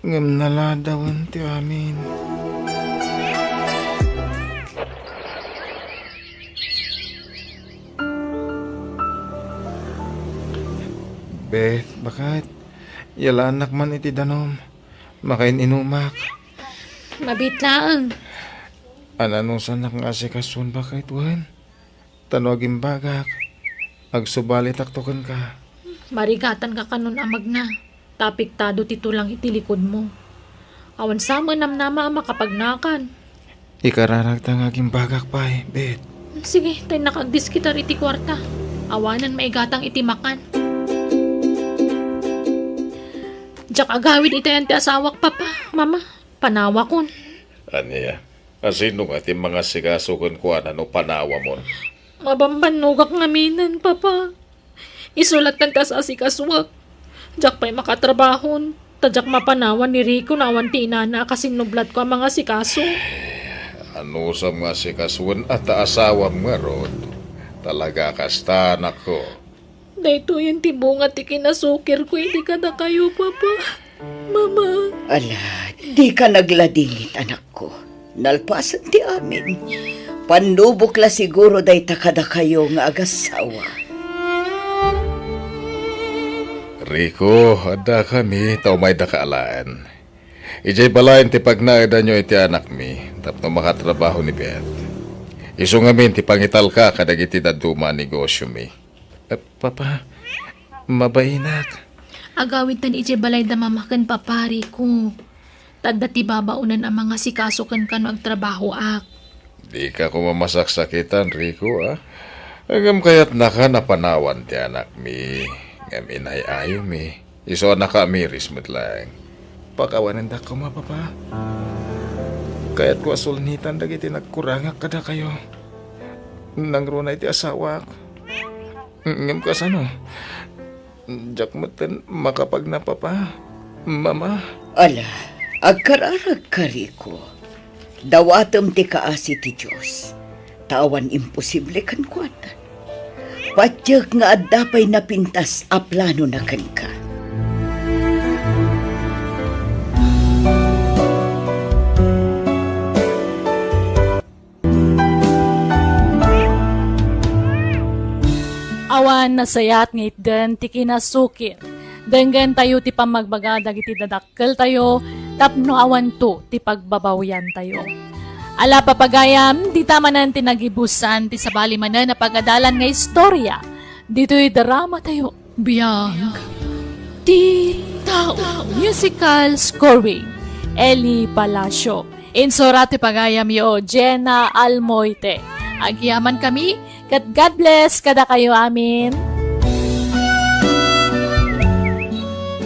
ngem naladawen ti amin. Beth, baket, yalaannak man iti danum. Makain-inumak. Mabiit laeng. Ananusanak nga asikasuon, baket, wen? Ta no agimbagak, agsubalitakto kenka. Marigatanka kanon a magna, ta apektado ti tulang iti likudmo. Awan sa met namnama a makapagnakan. Ikararagta nga agimbagak pay, Bet. Sige, ta innak agdiskitar iti kuarta. Awanen maigatang iti makan. Diak agawid itayan ti asawak, Papa, Mama, panawakon. Ania? Asino nga ti mangasikaso kenkuana no panawamon? Mabambannogak ngaminen, Papa. Isu latta ti as-asikasuak. Diak pay makatrabahon, ta diak mapanawan ni Rico no awan ti inana a kasinnublatko a mangasikaso. Anusam nga asikasuen a ta asawam ngarud? Talaga a kasta, anakko. Daytoyen ti bunga ti kinasukirko idi kadakayo, Papa. Mama. Ala, dika nagladingit, anakko. Nalpasen ti amin. Pannubok la siguro dayta kadakayo nga agassawa. Rico, addakami, ta umaydaka alaen. Idiay balayen ti pagnaedanyo iti anakmi, tapno makatrabaho ni Beth. Isu ngamin ti pangitalka kadagiti dadduma a negosyomi. Eh, Papa, mabainak. Agawidtan idiay balay da Mama ken Papa, Rico. Ta adda ti babaonen a mangasikaso kenka no agtrabahoak. Dika koma masaksakitan, Rico, a? Ngem kayatnaka a panawan ti anakmi, ngem inay-ayomi. Isu a nakaamiris met laeng. Pakawanendak koma, Papa. Kayatko a sulnitan dagiti nagkurangak kadakayo. Nangruna iti asawak. Ngem kasano? Diak metten makapagna, Papa, Mama. Ala, agkararagka, Rico. Dawatem ti kaasi ti Dios, ta awan imposible kenkuana. Patiek nga adda pay napintas a planona kenka. Nasayaat nga itden ti kinasukir. Denggentayo ti pammagbaga dagiti dadakkeltayo tapno awanto ti pagbabawiantayo. Ala, papagayam, dita manen ti nagibusan ti sabali manen a pagadalan nga istorya ditoy dramatayo. Biag ti tao. Musical scoring, Eli Palacio. Insura ti pagayamyo, Jenna Almoite. Agyamankami, ket God bless kadakayo amin.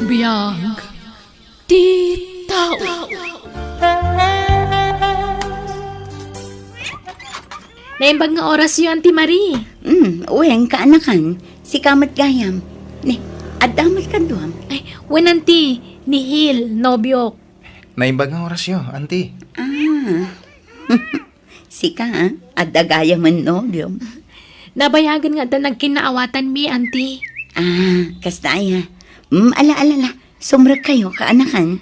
Biag ti tao. Naimbag nga orasyo, Auntie Marie. Mm, wen, kaanakan. Sika met gayam. Ne, adda met kaduam. Ay, wen, Auntie, ni Hil, nobiok. Naimbag nga orasyo, Auntie. Ah. Sika, ah? Adda gayam a nobiom. Nabayagen nga adda nagkinnaawatanmi, Auntie. Ah, kasta aya. Mm, ala, ala, ala. Sumrekkayo, kaanakan.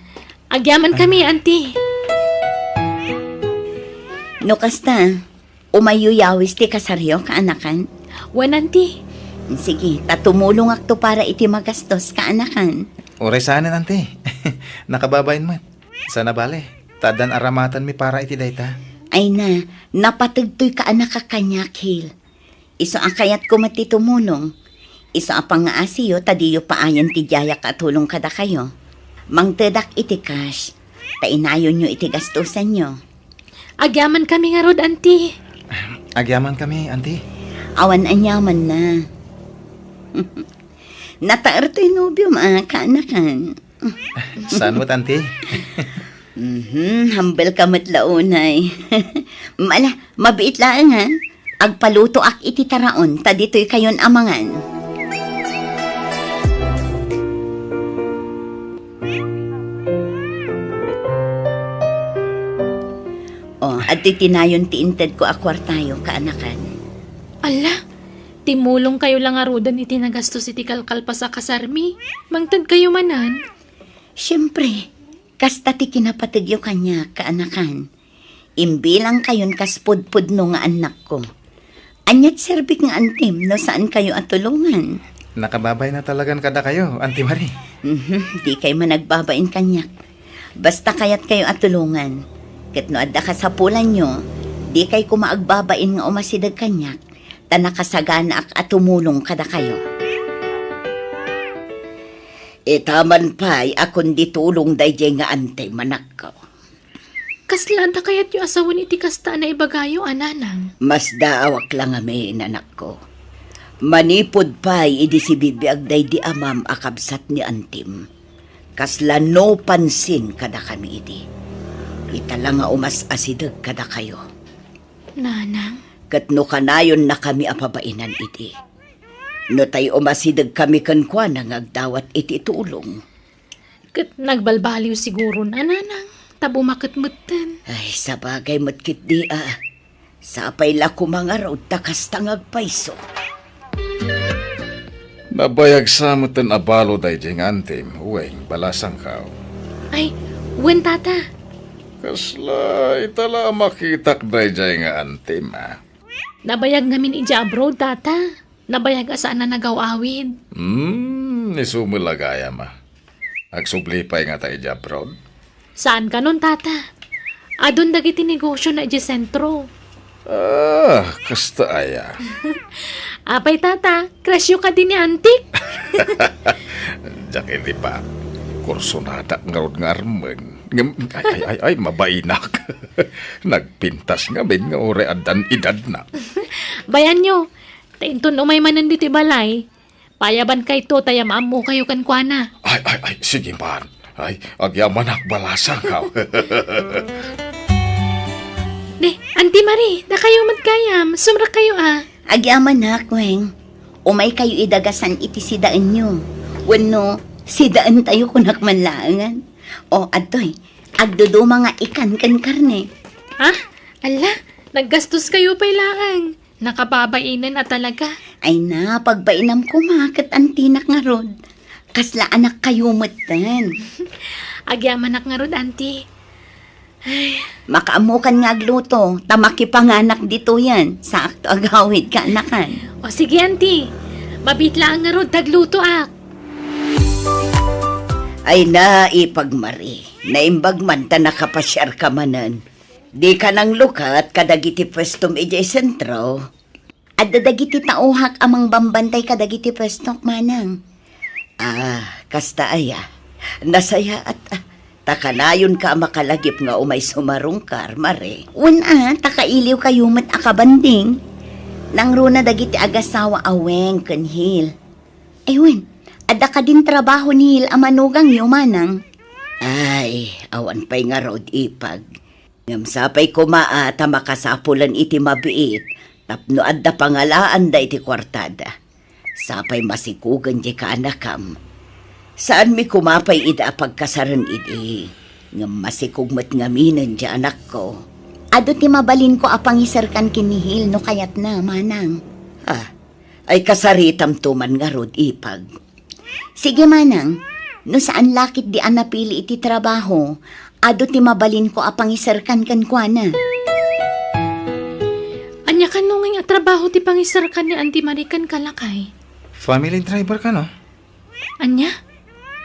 Agyamankami, Auntie. No kasta, umayyo yawis ti kasaryo, kaanakan. Wen, Auntie. Sige, ta tumulongakto para iti magastos, kaanakan. Uray saanen, Auntie. Nakababain met. Saan a bale, ta addan aramatenmi para iti dayta. Ay na, napategtoy kaanakak kaniak, Hil. Isu a kayatko met ti tumulong. Isu a pangngaasiyo ta diyo paayen ti diayak a tulong kadakayo. Mangtedak iti cash, ta inayonyo iti gastusanyo. Agyamankami ngarud, Auntie. Agyamankami, Auntie. Awan aniamanna. Nataer toy nobiom a kaanakan. Saan met, Auntie? Mhm, humble ka met la unay. Ala, mabiit laeng, ha? Agpalutoak iti taraon, ta ditoy kayon a mangan. O, adtoy tinayon ti intedko a kuartayo, kaanakan. Ala, timulongkayo la ngaruden iti nagastos iti kalkalpas a kasarmi. Mangtedkayo manen? Siempre, kasta ti kinapategyo kaniak, kaanakan. Imbilangkayon kas pudpudno nga annakko. Ania ti serbik nga antim no saankayo a tulongan? Nakababain a talagan kadakayo, Auntie Marie. Mhm, dikay managbabain kaniak. Basta kayatkayo a tulongan. Ket no adda kasapulanyo, dikay koma agbabain nga umasideg kaniak, ta nakasaganaak a tumulong kadakayo. Ita man pay a kundi tulong daydiay nga antim, anakko. Kasla adda kayatyo a sawen iti kasta a naibagayo a nanang? Masdaawak la ngamin, anakko. Manipud pay idi sibibiag daydi amam a kabsat ni antim, kasla no pansin kadakami idi. Ita la nga umas-asideg kadakayo. Nanang? Ket no kanayonnakami a pabainan idi, no tay umasidegkami kenkuana nga agdawat iti tulong. Ket nagbalbaliw siguron a nanang, ta bumaket metten. Ay, sabagay met ketdi a. Sapay la koma ngarud ta kasta nga agpayso. Nabayag sa metten a balo daydiay nga antim, wen, balasangko. Ay, wen, tata. Kasla, ita la a makitak daydiay nga antim, a. Nabayag ngamin idiay abroad, tata. Nabayag a saan a nagaw-awid. Hmm, isu met la gayam, a. Agsubli pay ngata idiay abroad? Saan kanon, tata. Adun dagiti negosiona idiay sentro. Ah, kasta aya. Apay, tata, crushyo kadi ni antik? Diak idi pa. Kursonadak ngarud nga armen. Ngem, ay, ay, ay, ay, mabainak. Nagpintas ngamin nga uray addan edadna. Bayanyo, ta inton umay manen ditoy balay, payabankayto ta yam-ammokayo kenkuana. Ay, ay, ay, sige man. Ay, agyamanak, balasangko. Ne, Auntie Marie, dakayo met gayam, sumrekkayo a. Agyamanak, Weng. Umaykayo idagasan iti sidaenyo. Wenno, sidaentayo kunak man laengen. O, adtoy, agduduma nga ikan ken karne. Ha? Ala, naggastoskayo pay laeng. Nakababainen a talaga. Ay na, pagbainam koma ket antinak ngarud. Kasla anakkayo metten. Agyamanak ngarud, Auntie. Ay. Makaammokan nga agluto, ta makipanganak ditoyen. Saakto agawid, kaanakan. O sige, Auntie. Mabiit laeng ngarud ta aglutoak. Ay, naipag, Marie. Naimbag man ta nakapasiarka manen. Dika nanglukat kadagiti puestom idiay sentro? Adda dagiti tauhak a mangbambantay kadagiti puestok, manang. Ah, kasta aya. Nasayaat, ah. Ta kanayonka a makalagip nga umay sumarungkar, Marie. Wen a, ta kailiwkayo met a kabanding. Nangruna dagiti agasawa a Weng ken Hil. Ay wen, adda kadin trabaho ni Hil a manugangyo, manang? Ay, awan pay ngarud, ipag. Ngem sapay koma a ta makasapulan iti mabiit tapno adda pangalaanda iti kuartada. Sapay masikugen diay kaanakam. Saanmi koma pay ida a pagkasaren idi, ngem masikog met ngaminen diay anakko. Adu ti mabalinko a pangiserkan ken ni Hil no kayatna, manang. Ah, ay kasaritamto man ngarud, ipag. Sige, manang, no saan la ketdi a napili iti trabaho, adu ti mabalinko a pangiserkan kenkuana. Ania kano ngay a trabaho ti pangiserkan ni Auntie Marie kenka, lakay? Family driver kano? Ania?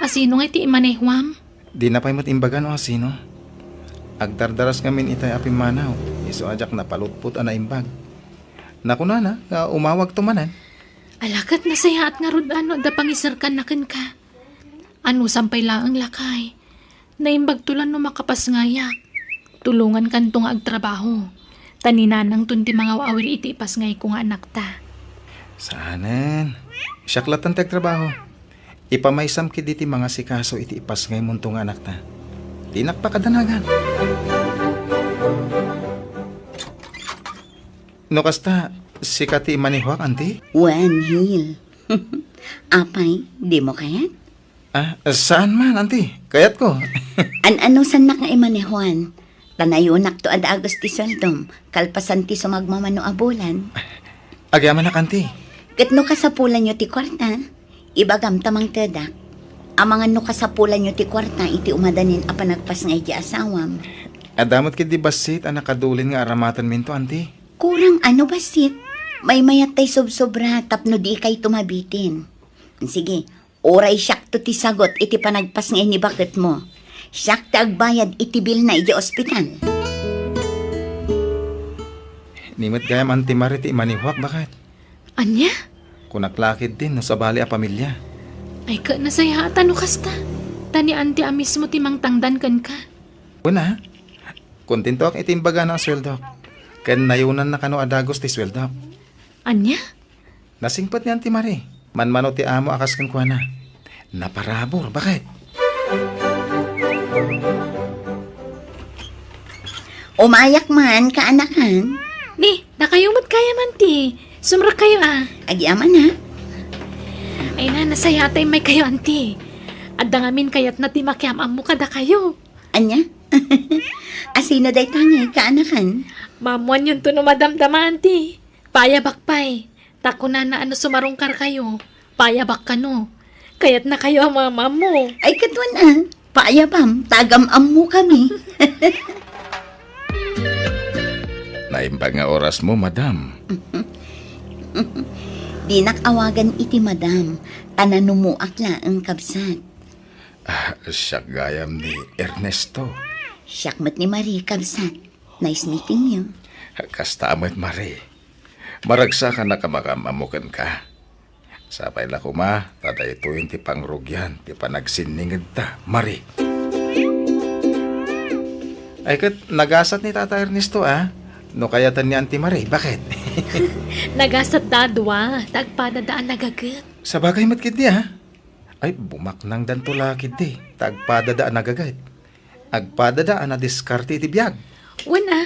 Asino ngay ti imanehuam? Dina pay met imbaga no asino. Agdardaras ngamin itay a pimmanaw, isu a diak napalutpot a naimbag. Nakunana nga umawagto manen. Ala, ket nasayaat ngarud a no adda pangiserkanna kenka. Anusam pay laeng, lakay. Naimbagto la no makapasngayak. Tulongankanto nga agtrabaho. Ta ni nanangton ti mangaw-awir iti ipasngayko nga anakta. Saanen. Siak lattan ti agtrabaho. Ipamaysam ketdi ti mangasikaso iti ipasngaymonto nga anakta. Dinak pakadanagan. No kasta, sika ti imanehuak, Auntie? Wen, Hil. Apay, dimo kayat? Ah, saan man, Auntie? Kayatko. An-anusannak nga imanehuan. Ta nayonakto a dagus ti sueldom, kalpasan ti sumagmamano a bulan. Agyamanak, Auntie. Ket no kasapulanyo ti kuarta, ibagam ta mangtedak. Amangan no kasapulanyo ti kuarta iti umadanin a panagpasngay ti asawam. Adda met ketdi bassit a nakadulin nga aramatenminto, Auntie. Kurang a no bassit. Maymayat tay sobsobra tapno dikayto mabitin. Sige, uray siakto ti sagut iti panagpasngay ni baketmo. Siak ti agbayad iti bilna idiay ospital. Ni met gayam, Auntie Marie, ti imanehuak, baket. Ania? Kunak la ketdin no sabali a pamilia. Ay, ket nasayaat a no kasta. Ta ni Auntie a mismo ti mangtangdan kenka. Wen a, kontentoak iti imbagana a sueldok. Ken nayonanna kano a dagus ti sueldok. Ania? Nasingpet ni Auntie Marie. Manmano ti amo a kas kenkuana. Naparabur, baket. Umayak man, kaanakan. Ni, dakayo met gayam, Auntie. Sumrekkayo a. Agyaman a. Ay na, nasayaat a immaykayo, Auntie. Adda ngamin kayatna ti makiam-ammo kadakayo. Ania? Asino dayta ngay, kaanakan? Maammoanyonto no madamdama, Auntie. Paayabak pay. Ta kunana a no sumarungkarkayo, paayabak kano. Kayatnakayo a maammo. Ay, ket wen a, paayabam, ta agam-ammokami. Naimbag nga orasmo, madam. Dinak awagan iti madam, ta nanumoak laeng, kabsat. Ah, siak gayam ni Ernesto. Siak met ni Marie, kabsat. Nice meeting you. Kasta met, Marie. Maragsakanak a makiam-ammo kenka. Sapay la koma, ta daytoyen ti pangrugian ti panagsinningedta, Marie. Ay ket, nagasat ni Tata Ernesto a, no kayatan ni Auntie Marie, baket? Nagasatda a dua, ta agpadada a nagaget. Sabagay met ketdi a. Ay, bumaknangdanto la ketdi, ta agpadada a nagaget. Agpadada a nadiskarte iti biag. Wen a,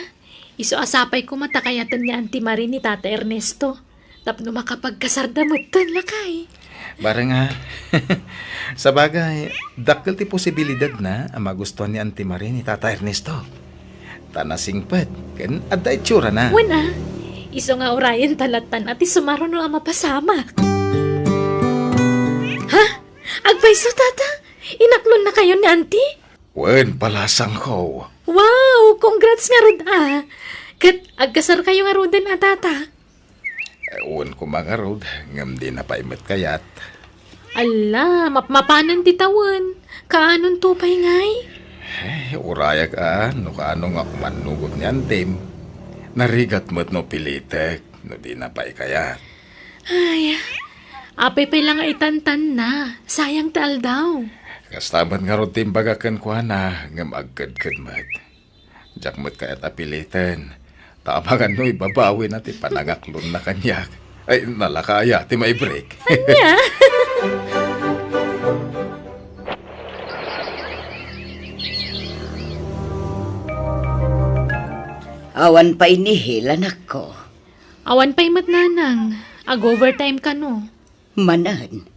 isu a sapay koma ta kayatan ni Auntie Marie ni Tata Ernesto. Tapno makapagkasarda metten, lakay. Bareng a. Sabagay, dakkel ti posibilidadna a magustuan ni Auntie Marie ni Tata Ernesto. Ta nasingpet, ken adda itsurana. Wen a, isu nga urayenta lattan a ti sumaruno a mapasamak. Ha? Agpayso, Tata? Inaklonnakayon ni Auntie? Wen, palasangko. Wow! Congrats ngarud a. Ket agkasarkayo ngaruden a, Tata? Wen koma ngarud, ngem dina pay met kayat. Alla, mapmapanen ti tawen. Kaanonto pay ngay? Eh, urayak a, no kaano nga umannugot ni antim. Narigat met no pilitek, no dina pay kayat. Ay, apay pay la nga itantanna. Sayang ti aldaw. Kasta met ngarud ti imbagak kenkuana, ngem agkedked met. Diak met kayat a piliten. Ta amangan no ibabawina ti panangaklonna kaniak. Ay, nalaka aya ti maibreak. Ania? Awan pay ni Hil, anakko. Awan pay met, nanang. Ag-overtime kano? Manen.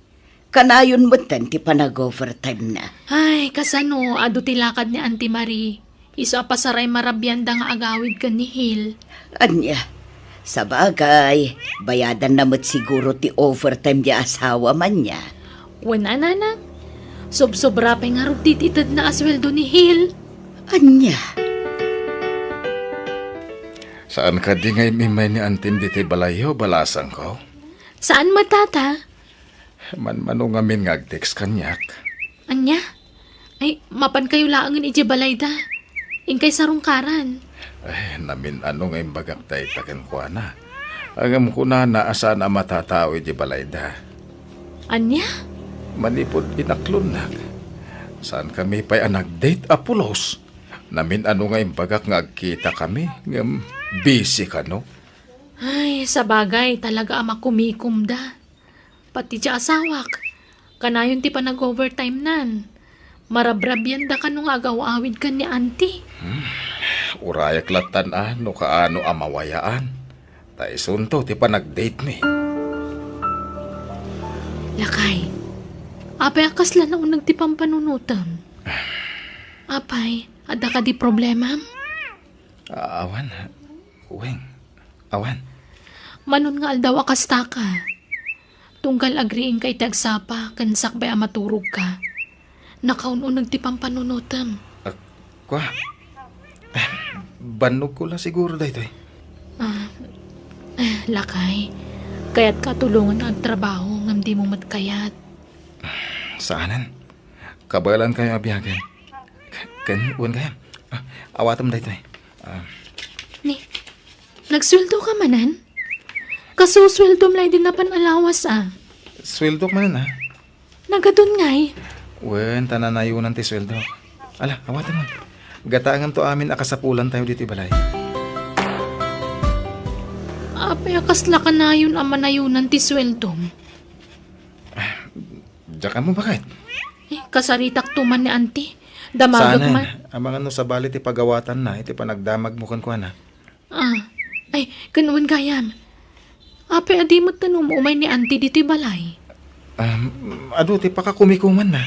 Kanayon metten ti panag-overtime na. Ay, kasano, adu ti lakad ni Auntie Marie. Isu a pasaray marabianda nga agawid ken ni Hil. Ania, sabagay, bayadanna met siguro ti overtime ti asawam, ania? Wen a, nanang. Sobsobra pay ngarud ti itedna a sueldo ni Hil. Ania? Saan kadi nga im-immay ni antim ditoy balayyo, balasangko? Saan met, tata? Manmano ngamin nga ag-text kaniak. Ania? Ay, mapankayo laengen idiay balayda. Inkay sarungkaran. Ay, namin-ano nga imbagak dayta kenkuana. Ngem kunana a saan a matatao idiay balayda. Ania? Manipud inaklonnak. Saan kami pay a nag-date a pulos? Namin-ano nga imbagak nga agkita kami, ngem busy kano? Ay, sabagay, talaga a makumikomda. Pati ti asawak, kanayon ti panag-overtime nan. Marabrabianda kano nga agaw-awid ken ni Auntie. Hmm, urayak lattan a no kaano a mawayaan. Ta isunto ti panag-date mi. Lakay, apay a kasla nauneg ti pampanunotem? Apay, adda kadi problemam? Awan, Weng. Awan. Manon nga aldaw a kasta ka. Tunggal agriingka iti agsapa ken sakbay a maturogka, nakaun-uneg ti pampanunotem. Ah, kua? Ah, bannogko la siguro daytoy. Ah, eh, lakay. Kayatka a tulongen nga agtrabaho ngem dimo met kayat. Saanen. Kabaelankayo a biagen. Ken, wen gayam. Ah, awatem daytoy. Ah. Ni, nagsueldo ka manen? Kasusueldom la idi napan a lawas, ah. Sueldok manen, ah. Nagadun ngay? Wen, ta nanayonan ti sueldok. Ala, awatem man. Gataenganto amin a kasapulantayo ditoy balay. Apay a kasla kanayon a manayonan ti sueldom? Diak ammo baket. Eh, kasaritak to man ni Auntie. Damagek man. Saanen, amangan no sabali ti pagawatanna iti panagdamagmo kenkuana. Ah, ay, ken wen gayam. Apay a di met ta um-umay ni Auntie ditoy balay? Um, adu ti pakakumikumanna.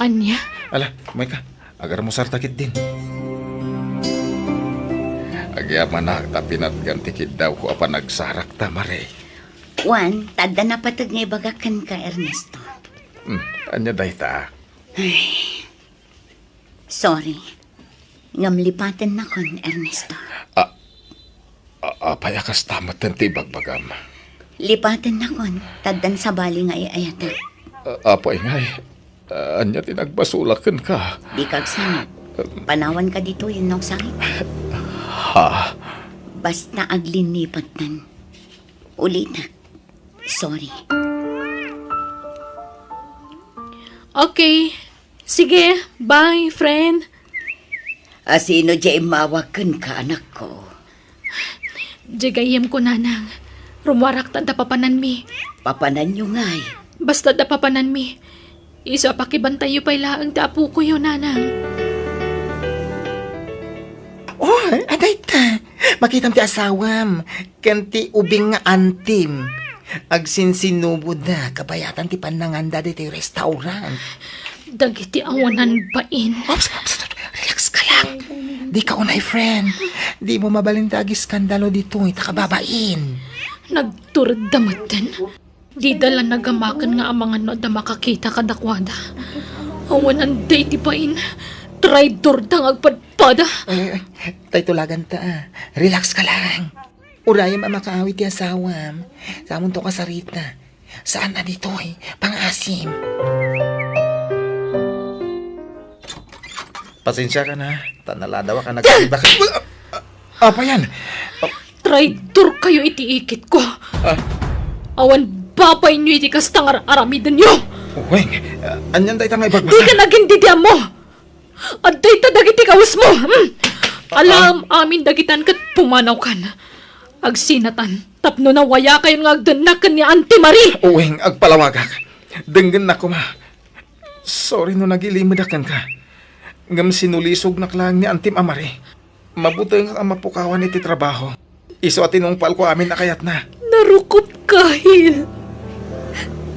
Ania? Ala, umayka. Agarmusarta ketdin. Agyamanak ta pinatgan ti kiddawko a panagsarakta, Mare. Wen, ta adda napateg nga ibagak kenka, Ernesto. Hmm, ania dayta? Ay, sorry. Ngem lipatennakon, Ernesto. A-, a-, apay a kasta metten ti ibagbagam? Lipatennakon, ta addan sabali nga ay-ayatek. A-, apay ngay? Ania ti nagbasolak kenka? Dika agsangit. Panawanka ditoy, no, agsangit? Ha? Basta aglinnipattan. Ulitek. Sorry. Okay. Sige, bye, friend. A, sino diay immawag kenka, anakko? Diay gayyemko, nanang. Rummuarak ta adda papananmi. Papananyo ngay? Basta adda papananmi. Isu a pakibantayyo pay laeng ti apokoyo, nanang. Oh, adayta. Makitam ti asawam ken ti ubing nga antim. Agsinsinuboda kabayatan ti pannanganda ditoy restaurant. Dagiti awanan bain. Ops, ops, ops, relax ka lang. Dika unay, friend. Dimo mabalin ti agiskandalo ditoy, ta kababain. Nagturedda metten. Dida la nagamaken nga amangan no adda makakita kadakuada. Awanan daydi bain. Traidorda nga agpadpada. Ay, ay, tay tulaganta, ah. Relax ka lang. Urayem a makaawid ti asawam. Samunto kasarita. Saan a ditoy, pangaasim. Pasensiakan, ta naladawak a nagkariba ka. Apa yan? Traitor kayo iti ikit ko. Ah. Awan babayyo iti kasta nga ar-aramidenyo. Weng, ah, anian dayta nga ibagbasa? Dika nagin didiammo. Adda ita dagiti kawesmo. Hmm. Alam amin dagitan ket pumanawkan. Agsinatan tapno nawayakayon nga agdennak ken ni Auntie Marie. Uwing, agpalawagak. Denggennak koma. Sorry no nagilimedak kenka. Ngem sinulisognak laeng ni Auntie Marie. Mabutengak a mapukawan iti trabaho. Isu a tinungpalko amin a kayatna. Narukopka, Hil.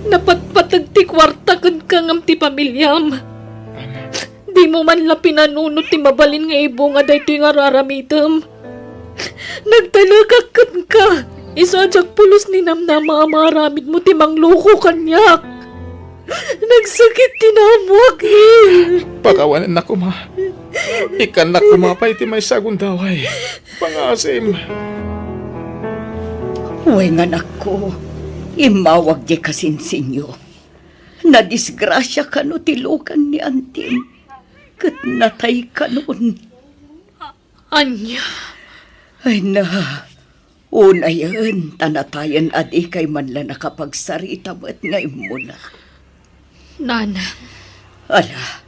Napatpateg ti kuarta kenka ngem ti pamiliam. Dimo man la pinanunot ti mabalin nga ibunga daytoy nga ar-aramidem. Nagtalekak kenka. Isu a diak pulos ni namnama a maaramidmo ti mangloko kaniak. Nagsakit ti naammoak, Hil. Pakawanennak koma. Ikkannak koma pay ti maysa a gundaway. Pangaasim. Wen, anakko, immawag diay kasinsinyo. Nadisgrasia kano ti lukan ni Antim, ket natay kanon. Ania? Ay na, unayen ta natayen a dikay man la nakapagsarita met nga immuna. Nanang. Ala,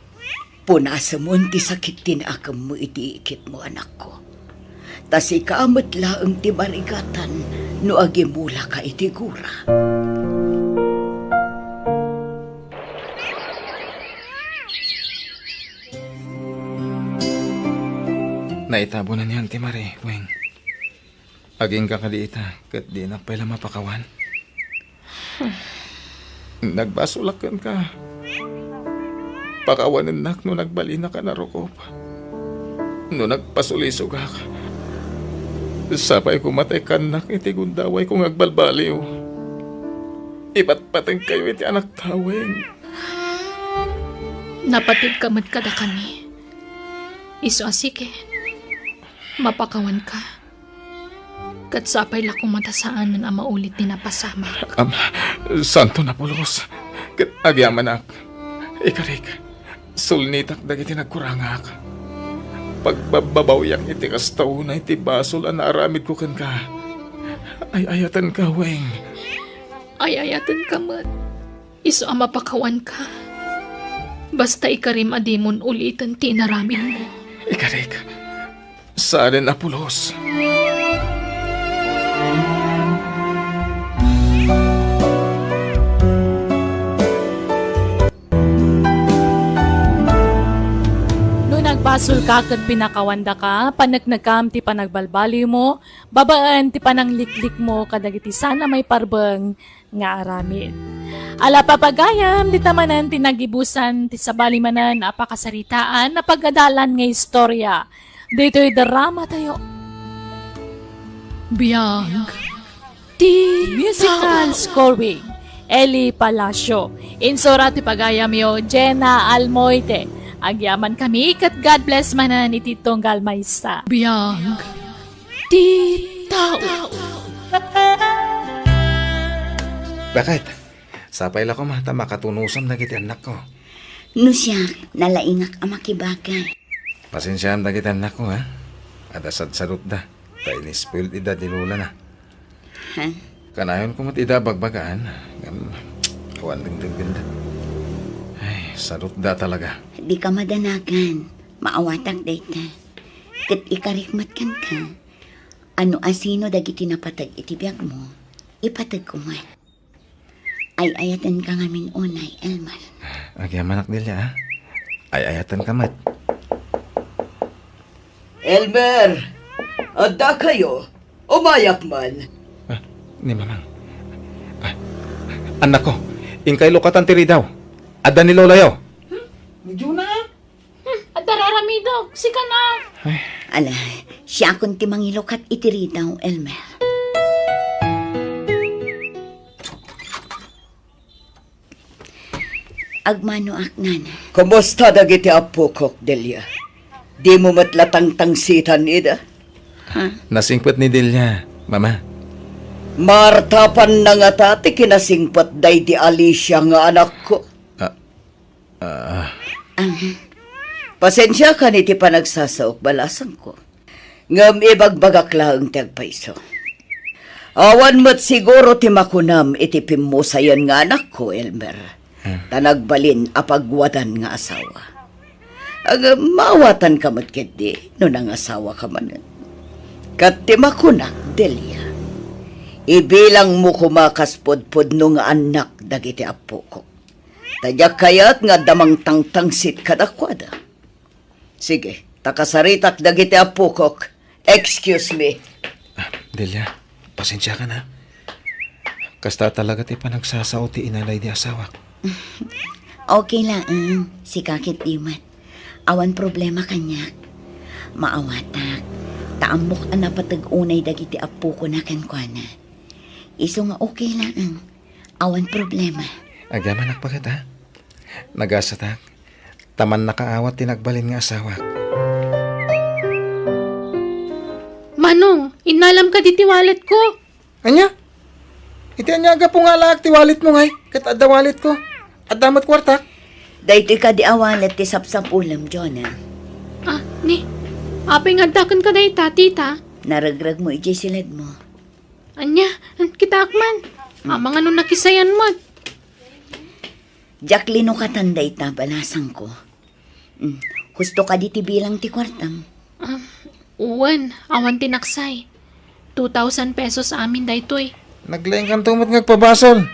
punasemon ti sakit ti naakemmo iti ikitmo, anakko. Ta sika met laeng ti marigatan no agimulaka iti gura. Naitabonan ni Auntie Marie, Weng. Agingga kadi ita, ket dinak pay la mapakawan. Nagbasolak kenka. Pakawanennak no nagbalinaka a narukop. No nagpasulisogak, sapay koma ta ikkannak iti gundawayko nga agbalbaliw. Ipatpatengkayo iti anakta, Weng. Napateg ka met kadakami. Isu a sige, mapakawanka. Ket sapay la koma ta saanen a maulit ti napasamak. Am, santo napulos. Ket agyamanak. Ikarik, sulnitak dagiti nagkurangak. Pagbabbabawiak iti kasta unay ti basol a naaramidko kenka. Ay-ayatenka, Weng. Ay-ayatenka met. Isu a mapakawanka. Basta ikarim a dimon uliten ti inaramidmo. Ikarik, saanen a pulos. No nagbasolka ket pinakawandaka, paneknekam ti panagbalbaliwmo babaen ti panangliklikmo kadagiti saan a maiparbeng nga aramid. Ala, papagayam, dita manen ti nagibusan ti sabali manen a pakasaritaan a pagadalan nga istorya ditoy dramatayo. Biag ti musical scoring, Eli Palacio. Insura ti pagayamyo, Jenna Almoite. Agyamankami ket God bless manen iti tunggal maysa. Biag ti tao. Bakit? Sapay la koma ta makatunosam dagiti annakko. No siak, nalaingak a makibagay. Pasensiaam dagiti annakko, ha? Adda sadsadotda. Ta inispoil ida ni lolana. Ha? Kanayon koma ti ida bagbagaan. Ngem, awan dengdenggen da. Ay, sadotda talaga. Di ka madanagan. Maawatak dayta. Ket ikarik met kenka. Ano a sino dagiti napateg iti biagmo, ipateg koma. Ay-ayatenka ngamin unay, Elmer. Agyamanak, Delia, a. Ay-ayatenka met. Elmer! Adda kayo? Umayak man. Ah, ni Mamang. Ah, annakko, inkay lukatan ti ridaw. Adda ni Lolayo. Hmm? Ni Juna? Hmm, adda raramidok, sika na. Ay. Ala, siakon ti mangilukat iti ridaw, Elmer. Agmanoak, nana. Kumusta dagiti appokok, Delia? Dimo met la tangtangsitan ida? Ha? Nasingpet ni Delia. Mama. Martapan na ngata ti kinasingpet daydi Alicia nga anakko. Ah, ah. Pasensiakan iti panagsasaok, balasangko. Ngem ibagbagak laeng ti agpayso. Awan met siguro ti makunam iti pimmusayen nga anakko, Elmer. Hmm. Ta nagbalin a pagwadan nga asawa. Ngem maawatanka met ketdi no nangasawaka manen. Ket ti makunak, Delia, ibilangmo koma kas pudpudno nga annak dagiti appokok. Ta diak kayat nga adda mangtangtangsit kadakuada. Sige, ta kasaritak dagiti appokok. Excuse me. Ah, Delia, pasensiakan, ha. Kasta talaga ti panagsasao ti ina daydi asawak. Okay laeng, sika ketdi met. Awan problema kaniak. Maawatak, ta ammok a napateg unay dagiti appokona kenkuana. Isu nga okay laeng. Awan problema. Agyamanak paket, ha? Nagasatak, ta mannakaawat ti nagbalin nga asawak. Manong, innalam kadi ti walletko? Ania? Iti ania a gapu nga alaak ti walletmo, ngay? Ket adda walletko. Adda met kuartak? Daytoy kadi a wallet ti sapsapulem, Jonah. Ah, ni, apay nga adda kenka dayta, tita? Naregregmo idiay siledmo. Ania? Kitaak man. Amangan no nakisayan met. Diak linukatan dayta, balasangko. Mm, husto kadi ti bilang ti kuartam? Ah, wen, awan ti naksay. Two thousand pesos amin daytoy. Naglaingkanto met nga agpabasol.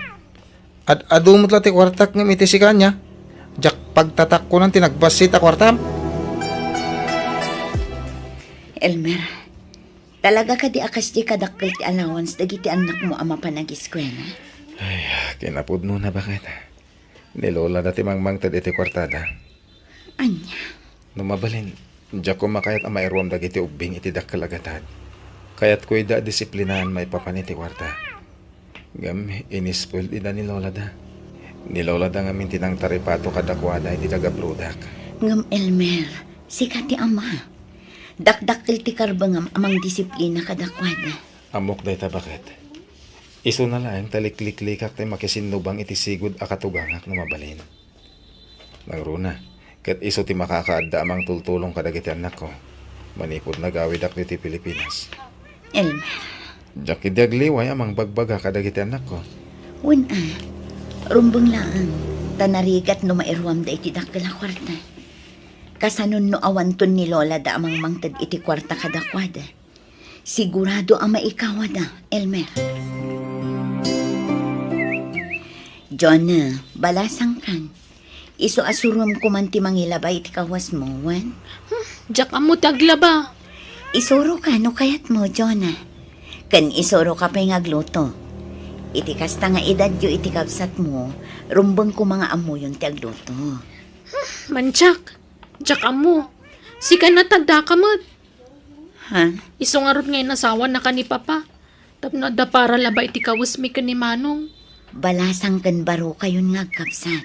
Ad-adu met la ti kuartak ngem iti sika ania? Diak pagtatakkonan ti nagbassit a kuartam. Elmer, talaga kadi a kasdi kadakkel ti allowance dagiti annakmo a mapan agiskuela? Ay, kinapudnona, baket. Ni Lola da ti mangmangted iti kuartada. Ania? No mabalin, diak koma kayat a mairuam dagiti ubbing iti dakkel a gatad. Kayatko ida a disiplinaan maipapan iti kuarta. Ngem inispoil ida ni Lola da. Ni Lola da ngamin ti nangtaripato kadakuada iti nagabrodak. Ngem Elmer, sika ti ama. Dakdakkel ti karbengam a mangdisiplina kadakuada. Ammok dayta, baket. Isuna laeng ta likliklikak ti makisinnubang iti sigud a katugangak no mabalin. Nangruna, ket isu ti makakaadda a mangtultulong kadagiti annakko manipud nagawidak ditoy Pilipinas. Elmer. Diak idi agliway a mangbagbaga kadagiti annakko. Wen a, rumbeng laeng, ta narigat no mairuamda iti dakkel a kuarta. Kasanon no awanton ni Lola da a mangmangted iti kuarta kadakuada? Sigurado a maikawada, Elmer. Jonah, balasangkan. Isu a surom koman ti mangilaba iti kawasmo, wen? Hmm, diak ammo ti aglaba. Isuroka no kayatmo, Jonah. Ken isuroka pay nga agluto. Iti kasta nga edadyo iti kabsatmo, rumbeng koma nga ammoyon ti agluto. Hmm, mandiak. Diak ammo. Sika nataddaka met. Ha? Isu ngarud nga inasawanaka ni Papa. Tapno adda para labaw iti kawesmi ken ni Manong. Balasang ken barokayon nga agkabsat.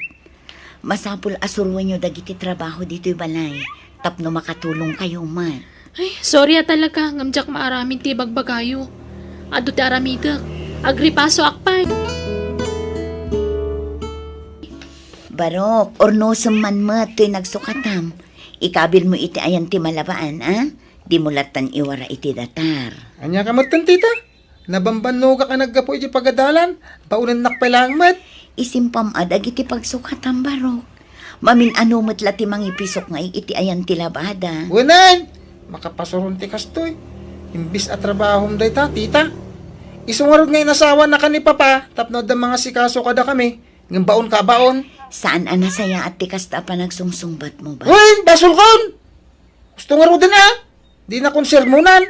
Masapul a suroenyo dagiti trabaho ditoy balay tapno makatulongkayo met. Ay, sorry a talaga, ngem diak maaramid ti ibagbagayo. Adu ti aramidek. Agripasoak pay. Barok, urnosem man met toy nagsukatam. Ikabilmo iti ayan ti malabaan, a? Dimo lattan iwara iti datar. Ania ka metten, tita? Nabambannogak a naggapu iti pagadalan, baonennak pay laeng met. Isimpam a dagiti pagsukatam, Barok. Mamin-ano met la ti mangipisok nga iti ayan ti labada. Wen, makapasuron ti kastoy. Imbis a trabahom dayta, tita. Isu ngarud nga inasawanaka ni Papa tapno adda mangasikaso kadakami, ngem baonka a baon. Saan a nasayaat ti kasta a panagsungsungbatmo, ba? Wen, basolkon! Gusto ngaruden a dinakon sermonan.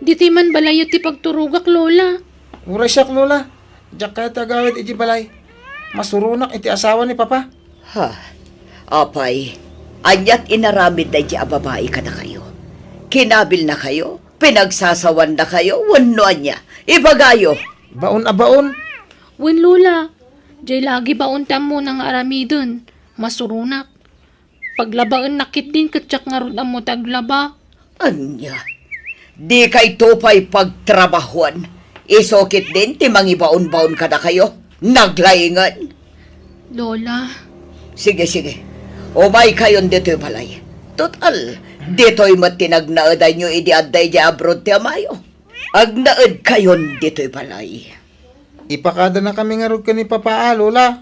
Ditoy man balayyo ti pagturogak, Lola. Uray siak, Lola. Diak kayat ti agawid iti balay. Masuronak iti asawa ni Papa. Ha? Apay, aniat inaramid daydi a babai kadakayo? Kinabilnakayo? Pinagsasawannakayo? Wenno ania? Ibagayo! Baon a baon. Wen, Lola. Diay lagi baon ti ammona nga aramiden. Masuronak. Paglabaennak ketdin ket diak ngarud ammo ti aglaba. Ania? Dikayto pay pagtrabahuan. Isu ketdin ti mangibaonbaon kadakayo. Naglaingan. Lola. Sige, sige. Umaykayon ditoy balay. Total, ditoy met ti nagnaedayonyo idi adda idiay abroad ti amayo. Agnaedkayon ditoy balay. Ipakadana kami ngarud ken ni Papa, a, Lola.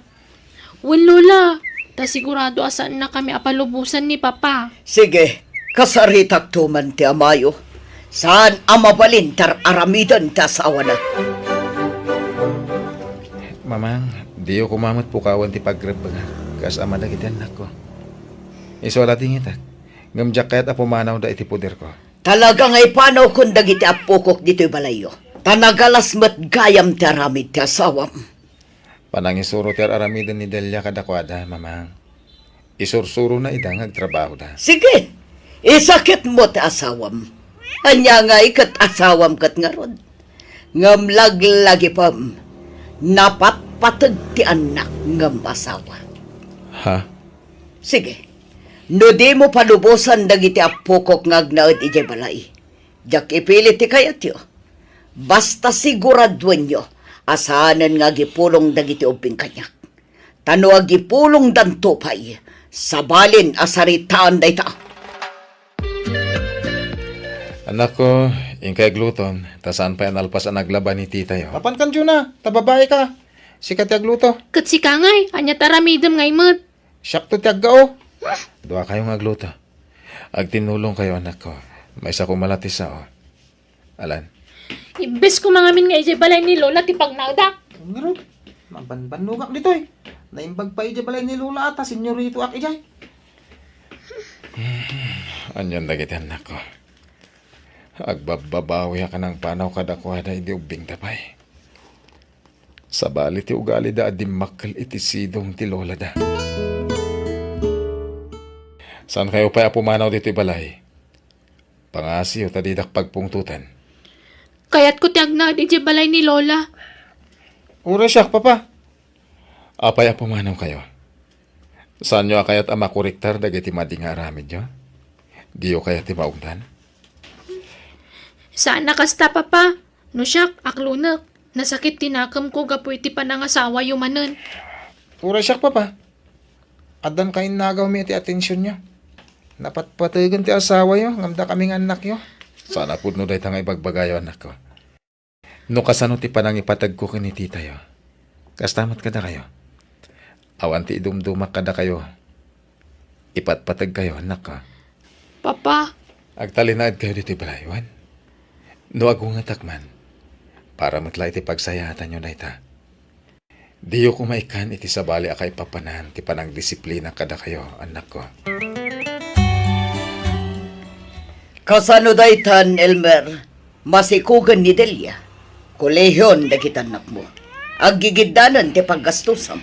Wen, Lola, ta sigurado a saannakami a palubosan ni Papa. Sige, kasaritakto man ti amayo. Saan a mabalin ti ar-aramiden ti asawana. Mamang, diyo koma met pukawen ti pagrebbengak kas ama dagiti annakko. Isu a ladingitak, ngem diak kayat a pumanawda iti poderko. Talaga nga ipanawkon dagiti appokok ditoy balayyo. Ta nagalas met gayam ti aramid ti asawam. Panangisuro ti ar-aramiden ni Delia kadakuada, Mamang. Isursurona ida nga agtrabahoda. Sige, isakitmo ti asawam. Ania ngay ket asawam ket ngarud. Ngem laglagipem, napatpateg ti annak ngem asawa. Ha? Sige, no dimo palubosan dagiti appokok nga agnaed idiay balay, diak ipilit ti kayatyo. Basta siguraduenyo a saanen nga agipulong dagiti ubbing kaniak. Ta no agipulongdanto pay, sabalin a saritaan dayta. Annakko, inkay agluton, ta saan pay a nalpas a naglaba ni titayo. Apan kandiona, ta babaika. Sika ti agluto. Ket sika ngay, ania ti aramidem ngay met? Siakto ti aggao. Duakayo nga agluto. Agtinnulongkayo, annakko. Maysa koma la ti sao. Alan. Imbes koma ngamin nga idiay balay ni Lola ti pagnaedak. Ngarud, mabanbannogak ditoy. Naimbag pay idiay balay ni Lola a ta senyoritoak idiay. Anian dagiti annakko? Agbabbabawiak a nangpanaw kadakuada idi ubbingda pay. Sabali ti ugalida a dimmakkel iti sidong ti lolada. Saankayo pay a pumanaw ditoy balay? Pangasiyo ta didak pagpungtotan. Kayatko ti agnaed idiay balay ni Lola. Uray siak, Papa. Apay a pumanawkayo? Saanyo a kayat a makoriktar dagiti madi nga aramidyo? Diyo kayat ti maungtan? Saan a kasta, Papa. No siak, aklonek. Nasakit ti nakemko gapu iti panangasawayo manen. Uray siak, Papa. Addan kainnagawmi iti atensionyo. Napatpategen ti asawayo, ngem dakami nga annakyo. Saan a pudno dayta nga ibagbagayo, annakko. No kasano ti panangipategko ken ni titayo, kasta met kadakayo. Awan ti idumdumak kadakayo. Ipatpategkayo, annakko. Papa. Agtalinaedkayo ditoy balay, wen? No agungetak man, para met la iti pagsayaatanyo dayta. Diyo koma ikkan iti sabali a kaipapanan ti panangdisiplina kadakayo, annakko. Kasano daytan, Elmer? Masikogen ni Delia. Kolehion dagiti annakmo. Aggigiddanen ti paggastusam.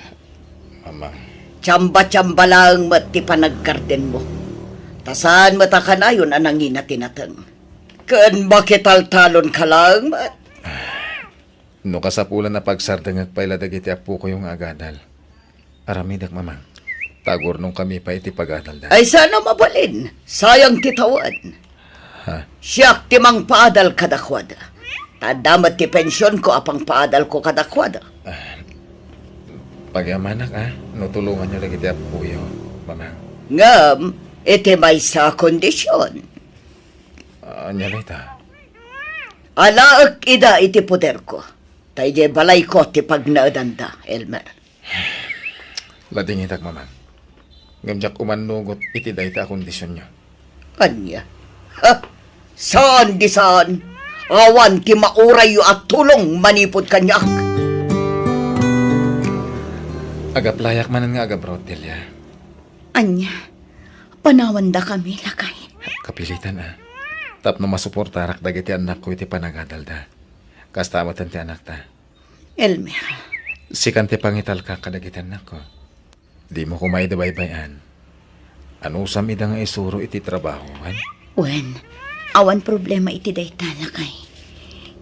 Mamang. Tsamba-tsamba laeng met ti panaggardenmo. Ta saan met a kanayon a nangina ti nateng. Ken makitaltalonka laeng met. No kasapulan a pagsardengek pay la dagiti appokoyo nga agadal, aramidek, Mamang. Ta agurnongkami pay iti pagadalda. Ay, saan a mabalin? Sayang ti tawen. Ha? Siak ti mangpaadal kadakuada. Ta adda met ti pensionko a pangpaadalko kadakuada. Ah, pagyamanak, a, no tulonganyo dagiti appoyo, Mamang. Ngem, iti maysa a kondision. Ah, ania dayta? Alaek ida iti poderko, ta idiay balayko ti pagnaedanda, Elmer. Ladingitak, Mamang. Ngem diak umannugot iti dayta a kondisionyo. Ania? Ha? Saan di saan? Awan ti maurayyo a tulong manipud kaniak. Agaplayak manen nga agabroad, Delia. Ania? Panawandakami, lakay. Kapilitan, a. Tapno masuportarak dagiti annakko iti panagadalda. Kasta met ti anakta. Elmer. Sikan ti pangitalka kadagiti annakko. Dimo koma ida baybay-an. Anusam ida nga isuro iti trabaho, wen? Wen, awan problema iti dayta, lakay.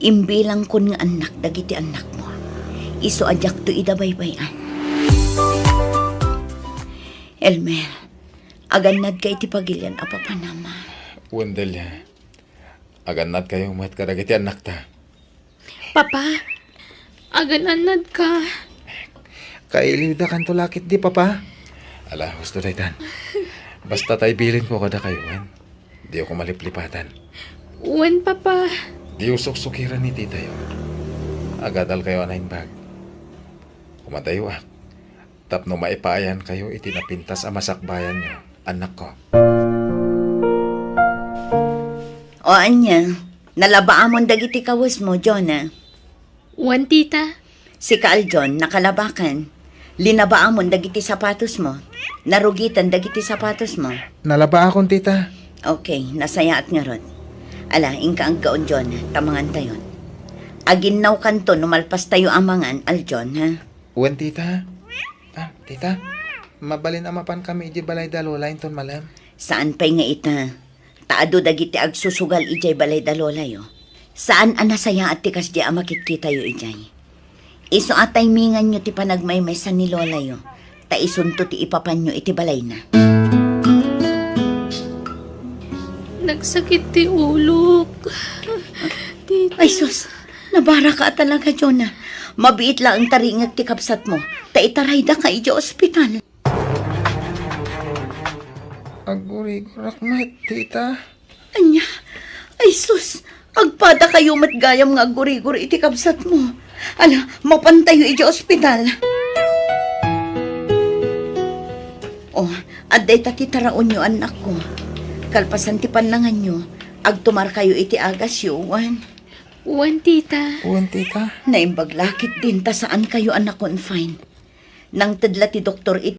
Imbilangkon nga annak dagiti annakmo. Isu a diakto ida baybay-an. Elmer, agannadka iti pagilian a papanam. Wen, Delia. Agannadkayo met kadagiti annakta. Papa, agan-annadka. Kailiwdakanto la ketdi, Papa. Ala, husto daytan. Basta tay bilinko kadakayo, wen? Diyo ko maliplipatan. Wen, Papa. Diyo suksukiran ni titayo. Agadalkayo a naimbag. Kumadayoak tapno maipaayankayo iti napintas a masakbayanyo, annakko. O ania, nalabaamon dagiti kawesmo, Jonah? Wen, tita. Sika, Aljon, nakalabakan. Linabaamon dagiti sapatosmo. Narugitan dagiti sapatosmo. Nalabaakon, tita. Okay, nasayaat ngarud. Ala, inka aggaon, Jonah, ta mangantayon. Aginnawkanto no malpastayo a mangan, Aljon, ha? Wen, tita. Ah, tita, mabalin a mapankami idiay balay da Lola inton malem? Saan pay nga ita, ta adu dagiti agsusugal idiay balay da Lolayo. Saan a nasayaat ti kasdi a makitkitayo idiay. Isu a timinganyo ti panagmaymaysa ni Lolayo, ta isunto ti ipapanyo iti balayna. Nagsakit ti ulok. Tita. Ay, sus! Nabaraka a talaga, Jonah. Mabiit laeng taringek ti kabsatmo, ta itaraydaka idiay ospital. Agurigurak met, tita. Ania? Ay, sus! Agpadakayo met gayam nga aggurigor iti kabsatmo. Ala, mapantayo idiay ospital. Oh, adda ita ti taraonyo, annakko. Kalpasan ti pannanganyo, agtumarkayo iti agasyo, wen? Wen, tita. Wen, tita. Naimbag la ketdin ta saankayo a na-confine. Nangted la ti doktor iti